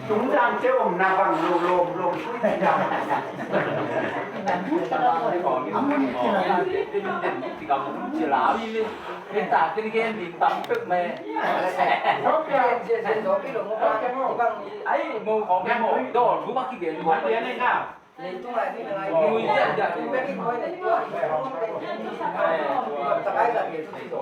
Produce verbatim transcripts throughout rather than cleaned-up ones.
Tungzang te om na bang lo lom lom sui ti dang. Ai, mo khong mo dol bu ma kigen. Leitung ah ni na ngai. Nui dia dia. Takai dia tu tu.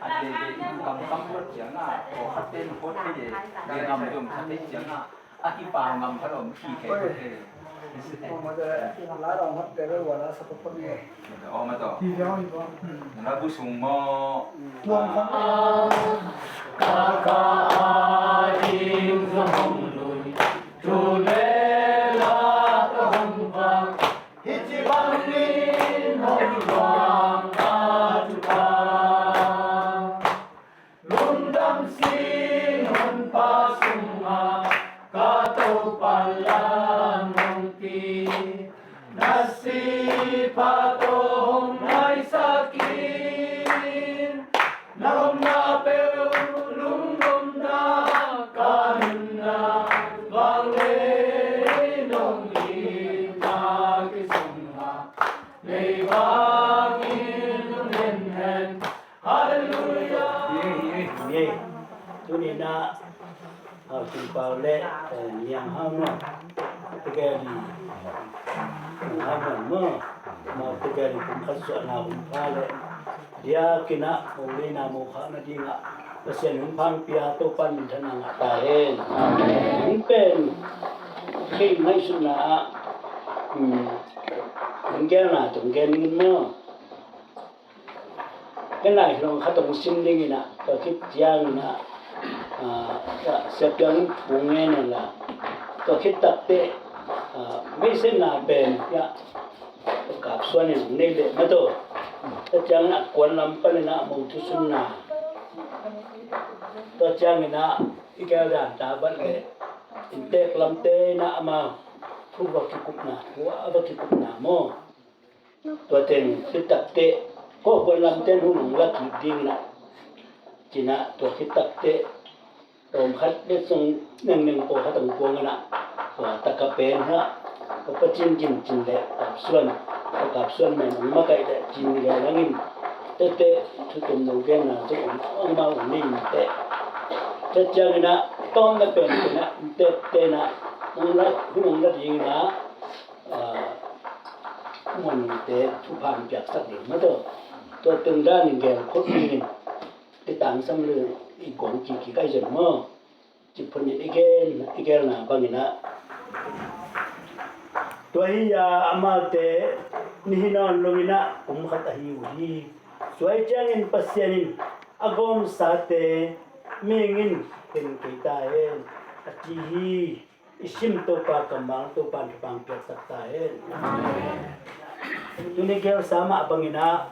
A dia dia kam kam buat dia na. Ko khaten buat dia. Dia ngam dum khaten dia na. A kipa ngam khalom ki ke. Ko ma de la dong hat te wa la sa ko ni. Oh, ma to. Hi dong hi dong. Na bu sung mo. Tuang khat. Ka ka a ding zong hong lui. Tu le la ka hong vang. Hih ci bangin hong luang a tu ka. Lungdam sin honpa sungah ka Topa lam hong pi. Na sipha tawh hong maisak in. Na omna peuh lungnopna ka nunna vanglian hong itna kisungah leivangin lungnem hen. Halleluia. Tuni na Hau Cing Pau le, eh, Niang Hau Nuam. Tegel ni Niang Hau Nuam mo. Mau tegel ni kum khat suahna kum pha le. Dia kina ong leina mo khakna dingah Pasian hong phang pia Topan min thana ngah ta hen. Amen. Hong pen kei ngaihsutna ah, um, hong gelna tong gen mo. Ken lai hong khat hong sim ding inah, tua khit ciang inah, ah, tua Sia Piang in thu ngen inla, tua khit takteh, ah, meisena pen, ya, tua Kap Suan in hong nei leh mah tawh. Tua ciang inah kuan lam pan inah mo thusunna. Tua ciang inah i geldan ta bat leh, inntek lamte inah ama thu va kikupna, thu a va kikupna maw. Tua teng khit takteh, ko kuan lamten hun hong la kik ding inah, cinah tua khit takteh, tawm khat le sung nengneng pawl khat hong kuang inah, tua taka pen hah, ka pa cin cin cin le Kap Suan, ka Kap Suan men hong makaih le cin le langin, tete thutum nong genna zong hong, hong mau hong nei in teh. Tua ciang inah, tawmna pen inah, tete inah, hong la, hun hong la ding inah, ah, Muanite thupha hong piaksak ding mah tawh. Tua tungdan in gel khut dingin, i tangsam le i gong kiki kai zon maw. Ci phun in i gen, i gelna bang inah. Tua hi a amaute nihin nawn lo inah kum khat ahi uh hi. Suai ciangin Pasian in a gawmsate mengin ken kei ta hen a ci hi. I sim Topa kammal Topa in thupha piaksak ta hen. Tuni gelsa mah bang inah,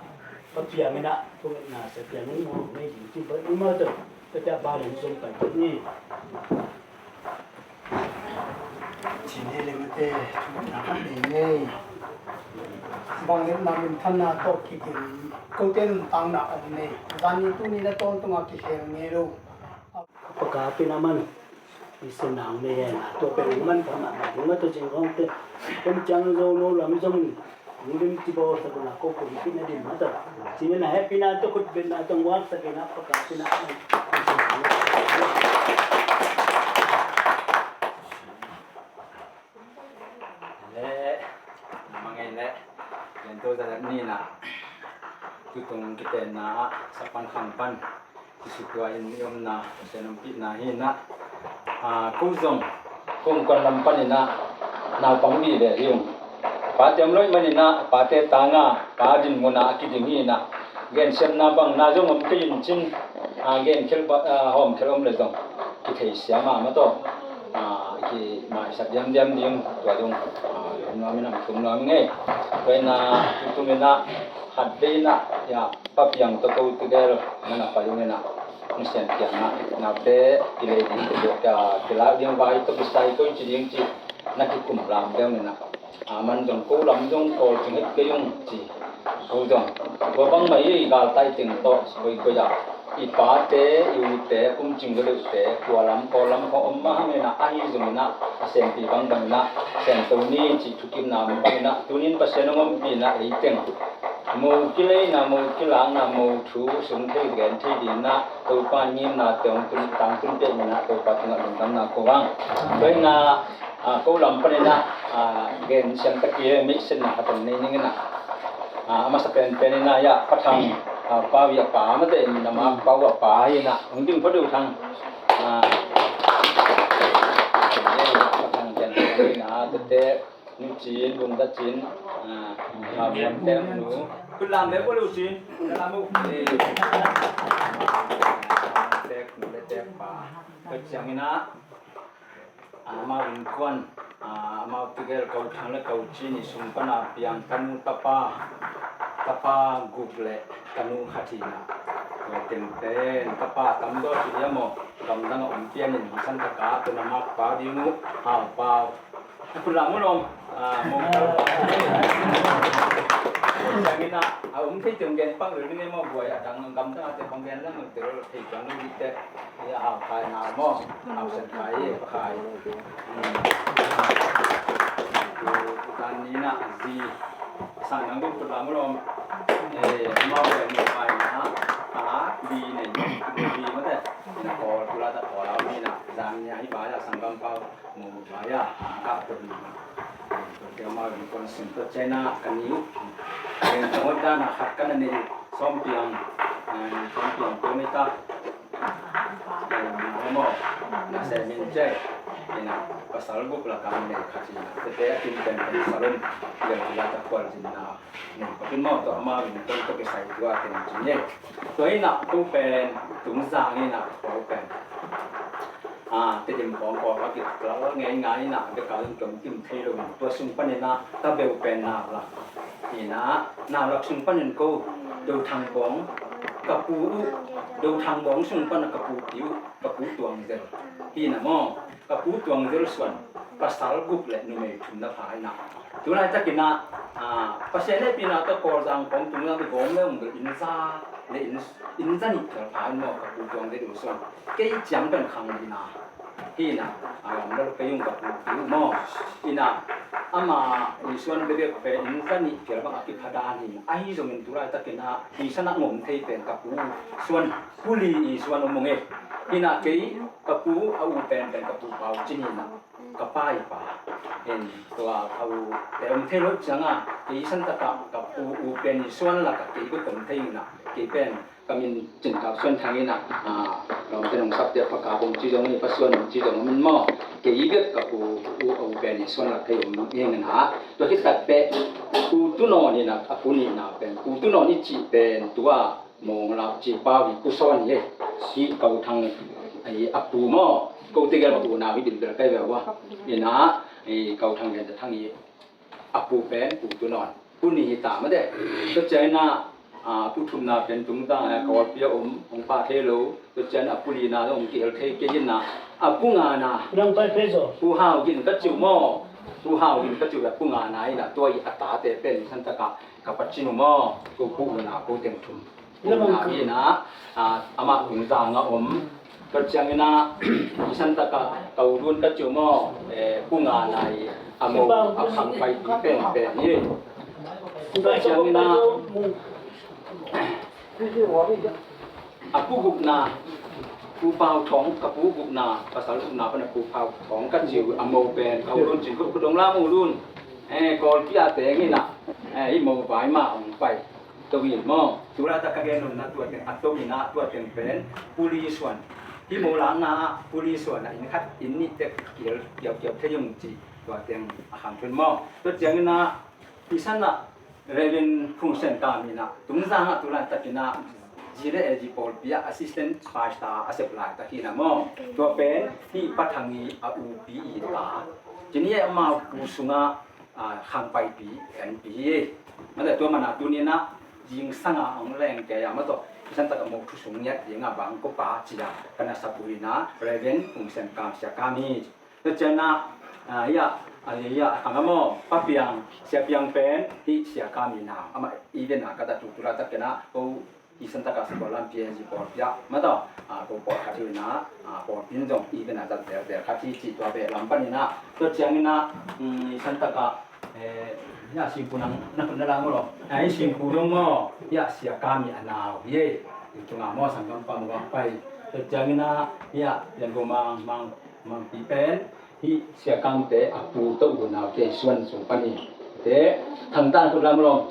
Papiang inah, thungetna Sapiang in mawh nei ding ci bang in mawh tawh, Papiang bang in zong pai ni. Cine le mate, thungetna khat nei ngei. Bang le na min thanna tawh kikin, kote nuntakna om nei. Zan ni tuni na tawntunga kikhel ngei lo. Pakapin a man. I sin nang ne hen a tua pen man pha mahmah ding mah tua cin khawngte. Kum ciang zo no lam zong hong lim ci bawl sak un a ko kum pin a dim mah tua. Cin na happy na tua kut ben na tua nguak sak in a pakapin a man. Le, mangei le, len to za ni na. Tutung kitenna a sapan khang pan. Kisutua in i omna, Pasian ompihna hi inah. Ah, ko zong, ko hong kuan lam pan inah, naupang vive hi ung. Pate om loh man inah, pate tanga, pa din muna a kiding hi inah. Gensiamna bang, na zong om kei in cin, ah, genkhel ba, ah, hawmkhel om le zong. Kithei siam a mah tawh. Ah, kimaisak diamdiam ding, tua zong. Ah, om nuam inah, om nuam ngei. Tua inah, tutung inah, khat vei inah, ya. Papiang tawh ko tegel na na pai ung inah, Pasian kiangah naute kilei ding, kilei, kilak ding vai tawh kisai ko ci ding ci na kikum lam deuh inah. A man zong ko lam zong kawl cing het kei ung ci. Ko zong tua bangmah i galtai teng tawh koikoi ah i pate, i ute, kumcing deuhte, kua lam, kawl lam khawng om mah hang inah, ahi zong inah a sempi bangbang inah sem to ni cih thukimna om bang inah, tunin Pasian hong ompih inah ei teng mo kileina, mo kilakna, mo thu sung thei gen thei ding inah Topa ngimnate hong tun, tangtun pek inah Topa tungah lungdamna ko ang. Tua inah, ah, ko lam pan inah, ah, gen siam ta kei, meihsetna khat hong nei ning inah, ah, a masa penpen inah, ya, Pa Thang, ah, Pau i a pa, mate, na ma Pau a pa hi inah, hong ding pha deuh Thang. Ah, Pa Thang pen inah, tete, Nu Cin, Bun Da Cin, ah, ah, Bun Tem Nu. Kun lam le ko Lu Cin, na lam u. Eh. Tek nu le tek pa. Ko ciang inah, ah, amau innkuan, ah, amau tegel Ko Thang le Ko Cin i sung pana piang tanu tapa, tapa guk le tanu khat hi inah. Tua teng pen tapa tam dawh ci dia maw, gamdang a om pian in, hong san taka, tuna mak pa ding uh, Hau Pau. Kun lam u lawm. Ah, mong kal. Siang inah, a um thei teng gen pak lel ni maw, buai a dang gamdang a te kong gen lang te thei tuan lu te. Ia, Hau Khai na maw. Hau Sen Khai, Khai. Hmm. Tan ni inah, zi. Sang nang ding kun lam u lawm. Eh, mau le ni khai na. Ta, bi nei. Bi mate. Na kawl, kula ta kawl lau ni inah. Zan nia hi ba ya sanggam pau. Mu maya, ka pun. Tua mah in kon sim tua ciang inah ka ni uh. Eng ka hoih dan a khat ka na nei uh. Sawm piang, eh, sawm piang tua mei ta. Eh, na maw, na se min ciang. Inah pasal guk la ka na nei khat inah. Tete a kin pen pen salon. Eng la ta kual zin na. Nei khat in maw tua mah in kon tua kisai tua teng cin ye. Tua inah ko pen, Tungzang inah ko pen. Ah, Tedim khawng kawl a kitlal ngeingai inah, beka in kiom kim thei lo in, tua sung panin ah ka beu pen Naulak. Inah, Naulak sung panin ko, Dothang Bawng, ka pu uh, Dothang Bawng sung pan ah ka pu pi uh, ka pu Tuang Zel. Hi inah maw, ka pu Tuang Zel suan, pasal guk le numei thum na pha inah. Tulaitak inah, ah, Pasian hehpihna tawh Kawlzang khawng Tungzang te gawm le ung bel inn za le inn, inn za nih phial pha in maw, ka pu Tuang Zel uh suan. Kei ciang pen khang inah. Hi inah, a lam dal pei ung ka pu pi uh maw. Inah, ama i suan bebek pen inn za nih phial bang a kipha dan hi. Ahi zongin tulaitak inah, hi san ah ngom thei pen ka pu suan, pu li i suan om ung e. Inah kei, ka pu a u pen pen ka pu Pau Cin inah. Ka pa i pa. Hen, tua ka u te om thei lo ciang a, kei san tak ah ka pu u pen i suan lak ah kei bek om thei inah, kei pen ka min Cin Kap Suan Thang inah, ah, lawmte nong sapte Pa Kap hong ci zong, Pa Suan hong ci zong om in maw. Kei bek ka pu u, u pen i suan lak thei om ing inah. Tua khit tak pen Pu Tu Nawn inah, a pu nihna pen Pu Tu Nawn i cih pen tua Mawng Lau Ci Pau i Pu Sawn hi e. Hi Kau Thang i a pu maw. Ko tegel pu nau hi dim bel kai ve ua. Inah, i Kau Thang Lian Thang i a pu pen Pu Tu Nawn. Pu Ni hi ta mate. Tua ciang inah, a, pu thumna pen Tungzang, a, Kawlpi a om, hong pha thei lo. Tua ciang a pu lina hong kihel thei kei inah. A pu ngana. Nang pai pe zo. Pu Hau Gin ka ci uh maw. Pu Hau Gin ka ci uh a pu ngana inah tua i a tate pen san tak ah ka pa Cin uh maw, ko pu uh na ko teng thum. Pu uh na inah, ah, amah Tungzang a om. Tua ciang inah, i san tak ah ka u Lun ka ci uh maw, eh, pu ngana i a mo, a khang pai pi pen pen hi. Tua ciang inah, a pu gukna, Pu Pau Thawng, ka pu gukna, pasal gukna pan a Pu Pau Thawng ka ci uh a mo pen, ka u Lun Cin Khut, Khut Dong Lam u Lun. Eh, Kawlpi a teng inah, eh, i mo vai mah hong pai. To in maw. Tulaitak ka gen nopna tua teng, a to inah tua teng pen, Pu Li Suan. Hi mo lakna ah, Pu Li Suan ah, inn khat, inn nih tek kial, kiau, kiau thei ung ci, tua teng a khang thun maw. Tua ciang inah, i san ah, Reverend Phung Sen Kam inah, Tungzang ah tulaitak inah, zi le e zi pawlpi ah assistant pastor a sep laitak hi inah maw. Tua pen, hi Pa Thang i a u pi i ta. Cin hi amau pu sung ah, a, khang paipi, enpi hi. Mate tua mana tuni inah, zingsang a hong leng kei a, mate, i san tak ah mo thu sung ngiat ding a bang ko pa ci a, ka na sap uh inah, Reverend Phung Sen Kam Sia Kam hi. Tua ciang inah, Ah, ya, ah, ya, ah, kang amo, Pa Piang, Sia Piang pen, hi Sia Kam i nau, amah i vena ka ta tu tu la tak kena, ko i Santa Ka Singapore lam P N G Paul Pia, ma to, ah, ko Paul Khat hi na, ah, Paul Pin zong i vena ta der der khat hi ci tua be lam pan ina, tua ciang ina, mm, i Santa Ka, eh, ya singku nang, na na lang lo, ah, i singku zong mo, ya Sia Kam i a nau, ye, i tunga mo sang kam pa mo pai, tua ciang ina, ya, ya go mang, mang, mang pi pen, hi Sia Kam te a pu to u nau te suan sung pan hi. Te Thang Ta khut lam lo.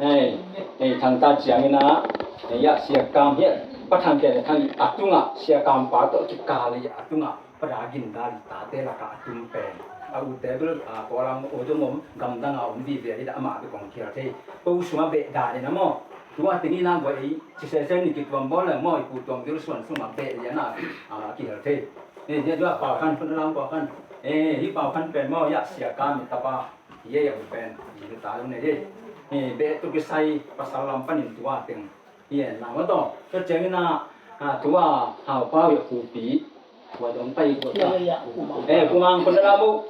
Ei, ei, Thang Ta ciang ina, ei, ya Sia Kam hi, Pa Thang Khen Thang a tunga, Sia Kam pa to kikal i a tunga, Pa Da Gin Da i ta te laka a tung pen. A u te bel, a, ko lam o dong om, gam dang a om di ve hi da ama be kong kial thei. Ko u sung a be da ina mo. Tua ting ina go ei, ci se se ni ki tuam bol le mo, i pu tuam gil suan sung a be ina, a, kial thei. Eh, dia dua pau khan, pun lang pau khan. Eh, hi pau khan pen mo, ya Sia Kam i tapa. Ye ya pen, i ta lu ne ye. Eh, be tu kisai pasal lam panin tua teng. Ye na mo to. Tua ciang ina, ah, tua Hau Pau ya pu pi. Tua dong pai tua ta. Ya, ya, ya, Pu Mang. Eh, Pu Mang pun la mu.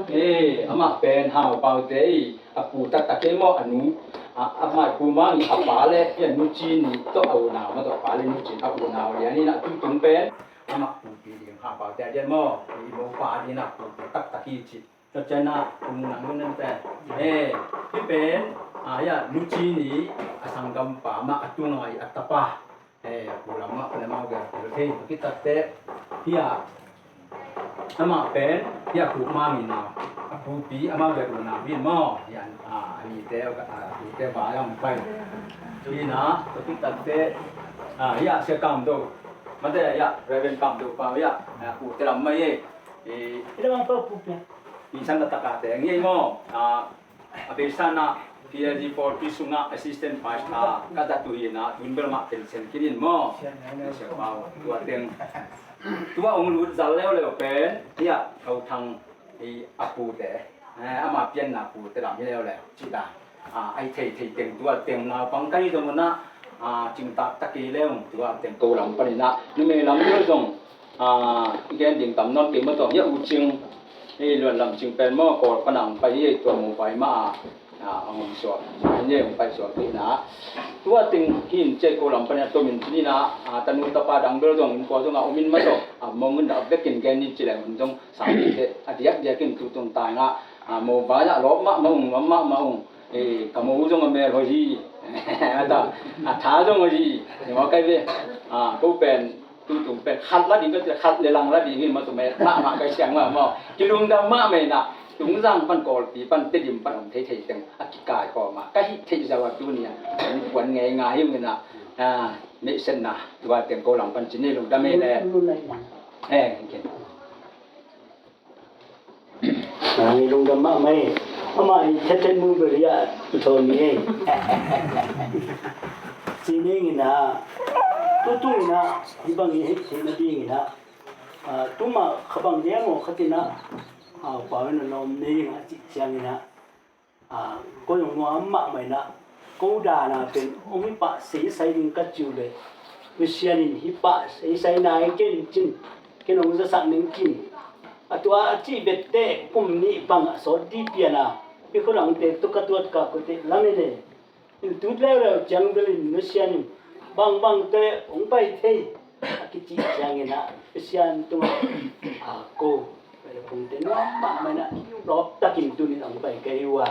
Eh, ama pen Hau Pau te i a pu tak tak ke mo anu. Ah, ama Pu Mang i a pa le, ya nu ci ni to au na mo to pa le nu ci au na ya ni na tu tung pen. Ama pu pi ding ha pau te a dian mo, i mo pa ding na pu pi tak tak hi ci. Tua ciang na pu nang nun te. Eh, hi pen, ah, ya, nu ci ni, a sanggam pa ma a tunga i a tapa. Eh, a pu lam ma, pu lam ma ga, pu thei, pu ki tak te. Hi a, ama pen, hi a pu ma mi na. A pu pi, ama ga pu na mi mo. Hi a, ah, a ni te, a ni te ba ya mo pai. Hi na, pu ki tak te. Ah, hi a Sia Kam Do. Ma te ya, Reverend Kam Do pa ya. Ah, pu te lam ma ye. Eh, ila mang pa pu pia. Insan na taka te ngi mo. Ah, a beisa na P L G four pi sunga assistant pastor ka ta tu hi na tun bel ma pen sen kinin mo. Sia pau tua teng. Tua ong lut zal leo leo pen. Tia kau thang i a pu te. Eh, ama pian na pu te lam hi leo leo. Ci ta. Ah, ai thei thei teng tua teng naupang kai zong na, ah, cing tak tak i leng tua teng ko lam panin ah, numei lam leng zong, ah, i gen ding tam nawn kei ma tawh, hia U Cing, hei Luan Lam Cing pen maw, Kawl pan a hong pai hi, tua mobile mah ah, ah, hong suak, hei hong pai suak hi na. Tua teng hi in ciai ko lam panin ah tomin cin hi na, ah, tanu tapa dang bel zong, innkuan zong a om in ma tawh, ah, mong in a vekin gen in ci leng zong, sang te, a diak diak in tu tung tai na, ah, mobile ah lawp mahmah ung, nuam mahmah ung. Eh, ka mo uh zong a mel hoih hi. A ta, a tha zong hoih hi. Ni maw kai ve. Ah, ko pen, tu tung pen, khat la ding ka ti, khat le lang la ding hi, ma tu met mahmah kai siang mah maw. Kilungdam mahmah in ah, Tungzang pan Kawlpi pan Tedim pan om thei thei teng, a kikai kawm ah. Ka hih theih zau a tu ni a, an kuan ngei ngai hi ung in ah, ah, meihsetna, tua teng ko lam pan cin ni lungdam ei le. Eh, okay. Nang i lungdam mahmah hi. Amah i thetthet mu bel hi a, i thawn ni ei. Ci ning in a, tutung in a, hih bang i hih theihna ding in a, ah, tuma kha bang dia maw khatin a, ah, pau in a lawm nei ding a cih ciang in a, ah, koi hong nuam mahmah in ah, ko dan a pen hong hi pah seisai ding ka ci uh leh, Pasian in hi pah seisai nai ken cin, ken hong zasak ning cin. A tua a cih bek teh kum nih bang a sawt dih pian a, i khua dangte tawh ka tuat ka kote lamen e. In tut leuleu ciang bel in Pasian in bangbang tawh hong pai thei a kicih ciangin ah Pasian tungah, ah, ko, pai le kong te nuam mahmah in ah lawp takin tuni in hong pai ka hi uh a,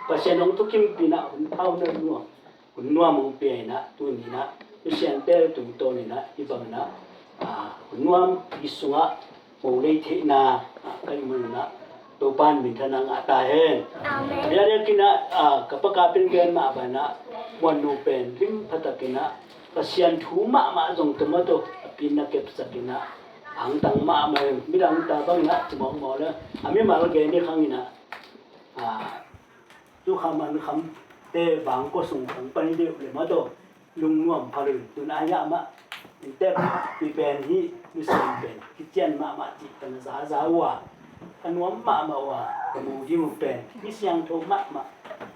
Pasian hong thukimpih in ah hun thau na nuam, hun nuam hong pia in ah tuni in ah Pasian tel tungtawn in ah hih bang in ah, ah, hun nuam i sungah Ko lei theihna, ah, ka hih manun ah Topa in minthanna ngah ta hen. Amen. Bia dek in ah, ah, ka paka pen gen mah ban ah, muan nu pen lim phatak in ah, Pasian thu mahmah zong tuma tawh a pi na kepsak in ah, angtang mahmah in midang ta bang in ah ci mawkmawk le, a mimal gen i khang in ah, ah, tu kham an kham te bang ko sung khang pan deuh le ma tawh. Lungnuam pha lo in tun a hiah mah. Intep pi pen hih misiam pen kician mahmah cih ka na zaza uh a, ka nuam mahmah uh a, ka mu ding uh pen mi siangtho mahmah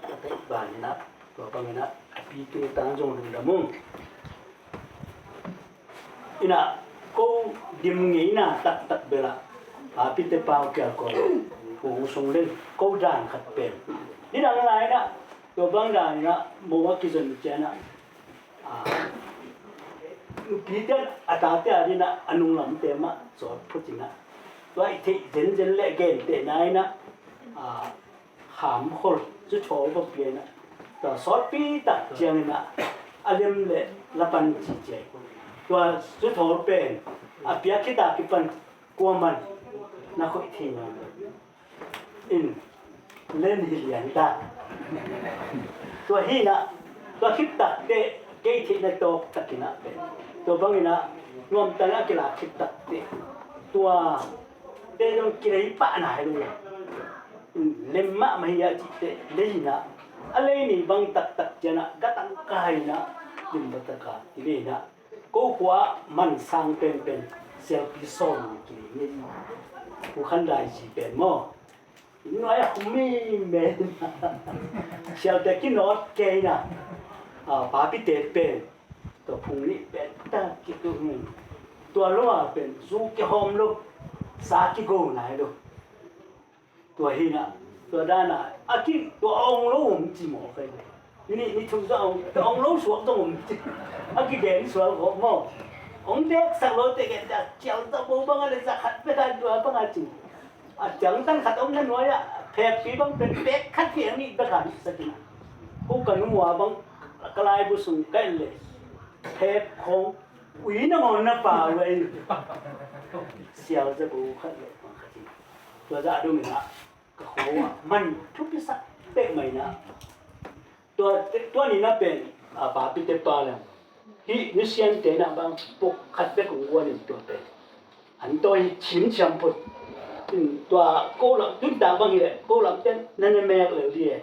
ka theih ban in ah, tua bang in ah a pi tungtang zong lungdam ung. In ah ko dim ngeina taktak bel ah a pite pau kial ko Kong sung leng ko dan khat pen. Nidang lai-inah tua bang dan inah mo a kizon cianah, a, nupite a tate a dinah a nunglamte mah sawt phutinah, tua i theih zenzen le gentehna inah, a, khamkhol, zuthawl va pia inah, tua sawtpi tak cianginah a lem le lapan ciciai. Tua zuthawl pen a piak khit a kipan kuaman na khoih thei nawn lo in, len hi lian ta. Tua hinah, tua khit takteh kei theihna tawk takinah pen, tua banginah nuamtang a kilak khit takteh tua te zong kilei pah nai lo. Lem mahmah hi a cihteh lei inah, a lei ni bang taktak cianah gatang kai inah, lim bataka kilei inah, ko khua ah mansang penpen sialpi sawm kilei ngei. Pu Khan Dai Zi pen maw, nuai a khum mi men. Sialte kinawt kei inah, a, papite pen tua phung nih pen ta kitu, tua lo a pen zu kihawm lo, sa kigo nai lo. Tua hinah, tua danah a ki, tua a ong lo om ci maw kei. Ni, ni thum zong a ong, tua ong lo suak zong om ci. A kigen sual khawh maw. Ong deksak lo te gen ta, cial ta bo bang a le za khat bek a tua bang a ci. A ciangtan khat om na nuai ah phekpi bang pen pek khat hi ang nih bek a sak inah. Ko ka nu a bang ka laibu sung ka en le phek khong ui nangawn na pau a in. Sial za bo khat le bang khat hi. Tua zah dong inah ka kho ah man thupisak pek mai inah. Tua, tua ni na pen, a, papite pa le hih misiante na bang puk khat bek kong guan in tua pen an tawi hi chimchiam phut. Tua ko lam tun tang bang hi leh ko lam ten na ne mek lel di e.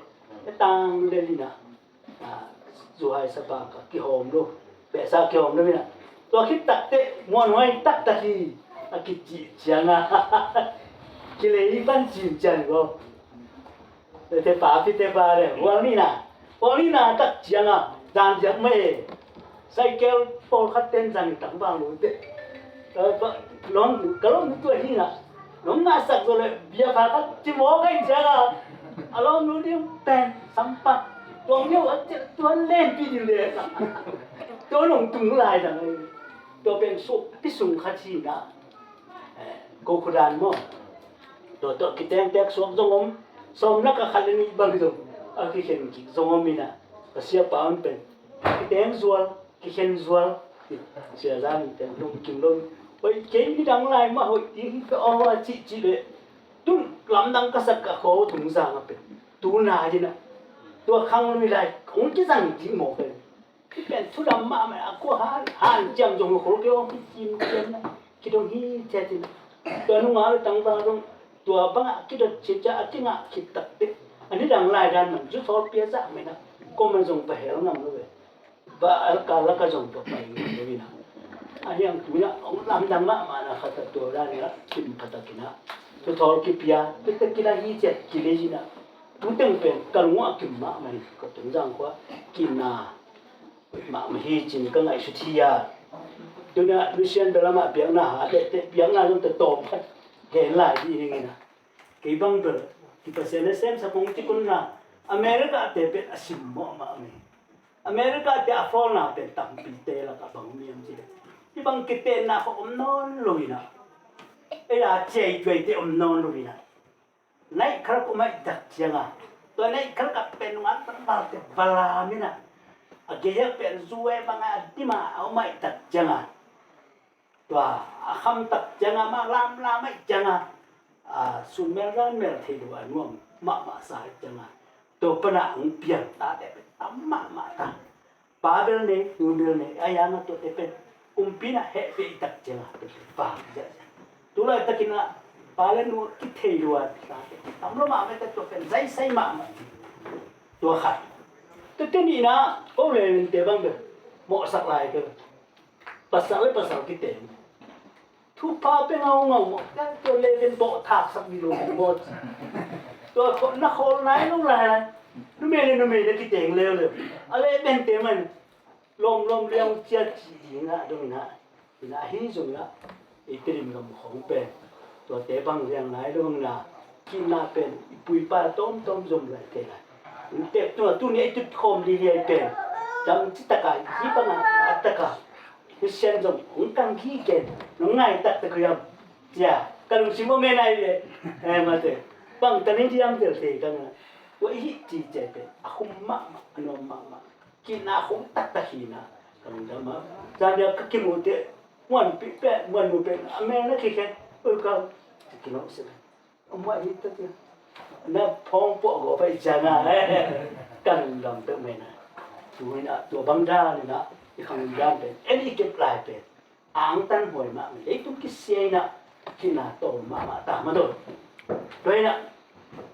E tang lel inah, a, zuhai sapa ka kihawm lo, pehsa kihawm lo inah. Tua khit takteh muanhuai taktak hi a kicih ciangah kilei pan cimcian ko. Te pa pi te pa le hual nihna, hual nihna tak cianga zan ziak mah e. Cycle pawlkhat ten zan tang vang lo te. Ka lawm, ka lawm tua hi na. Lawm na sak zo le bia pha khat ci maw kai cianga. A lawm lo ding pen sampa tuang neu a tuan len pi ding le. Tua nong tung lai dang. Tua pen suk pi sung khat hi na. Ko khudan maw. Tua tawh kitengtek suak zong om, sawmna ka khat le nih bang zong a kikhen kik zong om inah, ka siapa un pen kiteng zual, kikhen zual. Sia zan in pen lungkim lo. Hoih kei nidang lai mah hoih ding hi ka aw a cihcih le. Tun lamdang ka sak ka khaw tung zang a pen tu na hi na. Tua khang lui lai kong kizang ding maw pen. Hih pen thudam mahmah a kua han, hanciam zong khol kei om, hicim ciam na kidong hi ciatin. Tua nungak le tangval zong tua bangah kidot cicia a kingah khit takte. A nidang lai dan man zu thawl pia zah mena koman zong pahel ngam lo ve. Ba alka laka zong papai ngam lo ina. A hiang tuina ong lamdang mahmah na khata tua dan ina kim khata kina. Zu thawl kipia pita kila hi ciat kile ina. Tuteng pen kalungah kim mahmah in ka tungzang khua kina. Mahmah hi cin ka ngaihsut hi a. Tuna Lucian bel amah biakna ha tehteh biakna zong tatawm khat gen lai dih ning ina. Kei bang bel kipasian a semsak kong ci kunna America te pet a simmawh mahmah hi. America te a fawlna pen tampite lakah bang om hiam cih leh hih bang kitenna khawh om nawn lo ina. Ei a ciaituaite om nawn lo ina. Naih khalak um aih tak cianga tua naih khalak a pen nungak tangvalte vala mina a geiak pen zu e banga a dima a um aih tak cianga tua a kham tak cianga mah lamlam aih cianga a sumel ranmel thei lo a nuam mahmah sa aih cianga tua pana ang piang tate pen tam mahmah ta. Pa bel nei, nu bel nei, a yang a tuate pen kumpi na heh pia i tak ciang a tuate pa ziahziah. Tulai takin a pa le nu kithei lua tuate tam lo mahmah te tua pen zaisai mahmah. Tua khat. Tuate nihna ko le ninte bang bel mawhsak lai te. Pasal le pasal kiteng. Thupha pe ngaungau maw, tua leven bawh thaksak mi lo maw. Tua na khawl nai lo lai. Numei le numei na kiteng leuleu. A leh bente man lawmlawm liang cia ci ding a dong ina. Ina ahi zong ina i Tedim gam khawng pen tuate bang liang nai lo na. Kihna pen i pu i pa tawmtawm zom lai te lai. Tek tua tuni a i tut khawm liliai pen dam ci taka, hi banga a taka Christian zong hong kang hi ken, nong ngai taktak uh hiam? Cia ka lungsim om e nai ve. Eh, mate, bang tanin diam tel te ka nga. Ua i hih ci cia pen a khum mahmah, a nuam mahmah. Kihna khum taktak hi na, ka lungdam a. Zan dia ka kimu te, muan pi pe, muan mu pe, a mel na kikhen, oi ka, ka kinawh se. Amah hi ta tia. Na phong puah go pai ciang a, eh, kan dam peuh mai na. Tu hi na, tua bang dan hi na, i khang dan pen, en i kep lai pen. Ang tan huai mah mai, leitung kisia hi na, kina tawm mahmah ta ma dol. Tua hi na,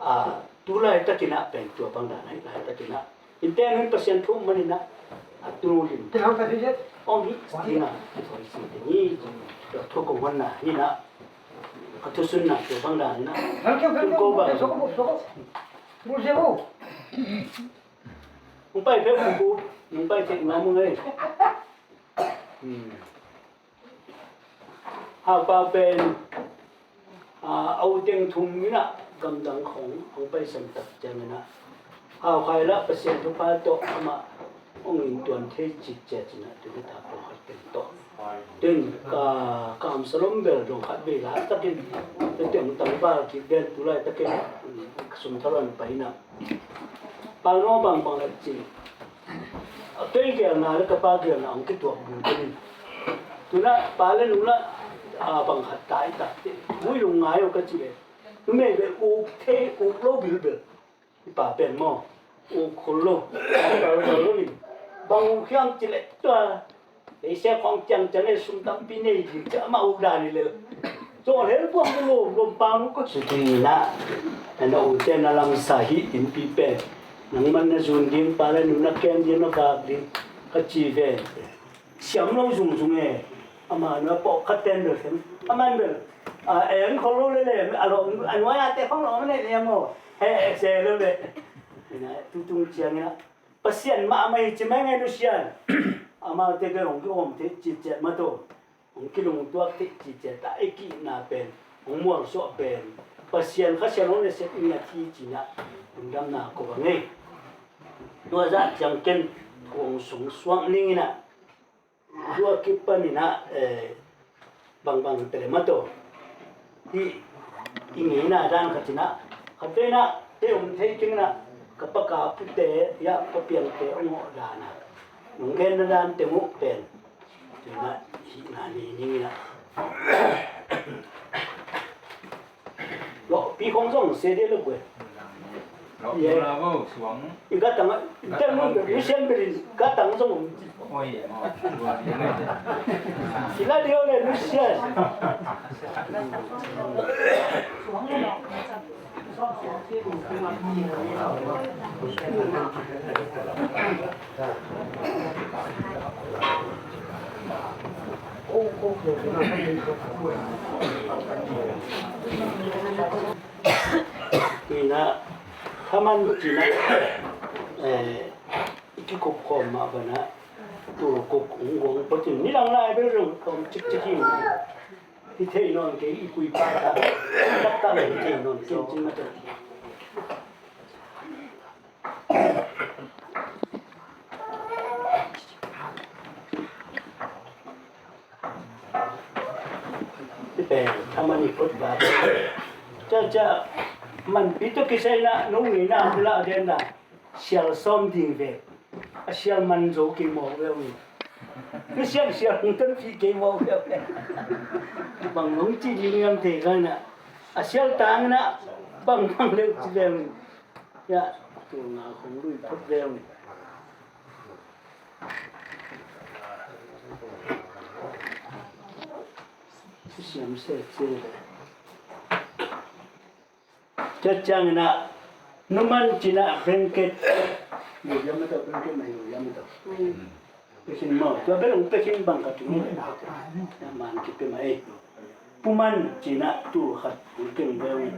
a, tu laitak hi na pen tua bang dan hi laitak hi na. Innte nun Pasian thu manin ah, a tunu lim. Ong hi, tina, tua hi si te ni, tua thu kong honna hi na, ka thusun na, tua bang dan hi na. Tung ko bang. Nung pai phe pu pu, nung pai thei ngam ngai. Hmm. Haupa pen, a, a u teng thum in ah gamdang khong hong paisan tak ciangin ah, Haukhai lah Pasian thupha tawh amah hong in tuan thei cik cia cin ah tuni ta pawlkhat pen tawh. Tun ka, ka amsalom bel dong khat vei la takin, tun teng tangval kik den tu lai takin, ka sum tharon pai in ah. Pau no bangbang le cin. Kei gelna le ka pa gelna hong kituak bulbul in. Tuna pa le nu la, a, bang khat tai tak te. Vui lung ngai o ka ci le. Numei be uk thei, uk lo bilbil. I pa pen maw. Uk khol lo. Bang uk hiam ci le tua. Ei se khong ciang ciang ei sum tampi nei ding ci amah uh dan hi lel. Caw lel buang lo lom pau nu ko. Suti na, na u te na lamsa hi in pi pen. Nangman na zun ding pa le nu na kem ding na vak ding ka ci ve. Siam lo zungzung e. Ama na pawh ka ten lo sem. Aman bel. A eng khol lo le le a lo a nuai a te khong lo ne le mo. He se lo le. Ina tutung ciang ina. Pasian mahmah hi ci mai ngai nusian. Amaute bel hong kihawm thei ciciat mah tawh hong kilungtuak thei ciciat a i kihna pen hong mualsuah pen Pasian Kha Sian hong na sep ngiat hi cinah lungdamna ko bang ei. Tua zah ciang ken thu hong sung suak ninginah. Tua kipaninah, eh, bangbang tele mah tawh. Hih i ngeina dan khatinah, khat veinah, hei om thei kinginah, ka paka pute, ya, ka piangte, ong awh danah. Nong genna dan teng uh pen. Tuinah, hihna ni ninginah. Lawhpi khong zong se dia lo gue. Lawhpi la bo suang. I ka tang a, i tang mun be, i sian be lin, ka tang zong. Oi, mo. Sila dia le, lu sian. Tuinah, thaman cinah, eh, i kikup khawm mah banah, tu kuk ung guang patin, nidang lai bel rung khawm cikcik hi. Hi thei nawn kei i kuipa ta, taktak hi thei nawn kei cin mah tawh. Pen, a man i phut ba. Ca, ca, man pi to kisai na, nung ni na, hula den na. Sial sawm ding ve. A sial man zo kei mawk ve ui. Kei sial sial hong tan pi kei mawk ve ui. Bang hong ci ding yam te ka na. A sial tang na. Bang bang leu ci ve ui. Ya, tu na hong lui phut ve ui. Siam se se. Tua ciangin ah, numan cin ah blanket. Museum mah tawh, blanket mah museum mah tawh. Pekin maw, tua bel ong pekin bang ka tuni. Na man kipe mah ei. Puman cin ah tu khat ong keng bel.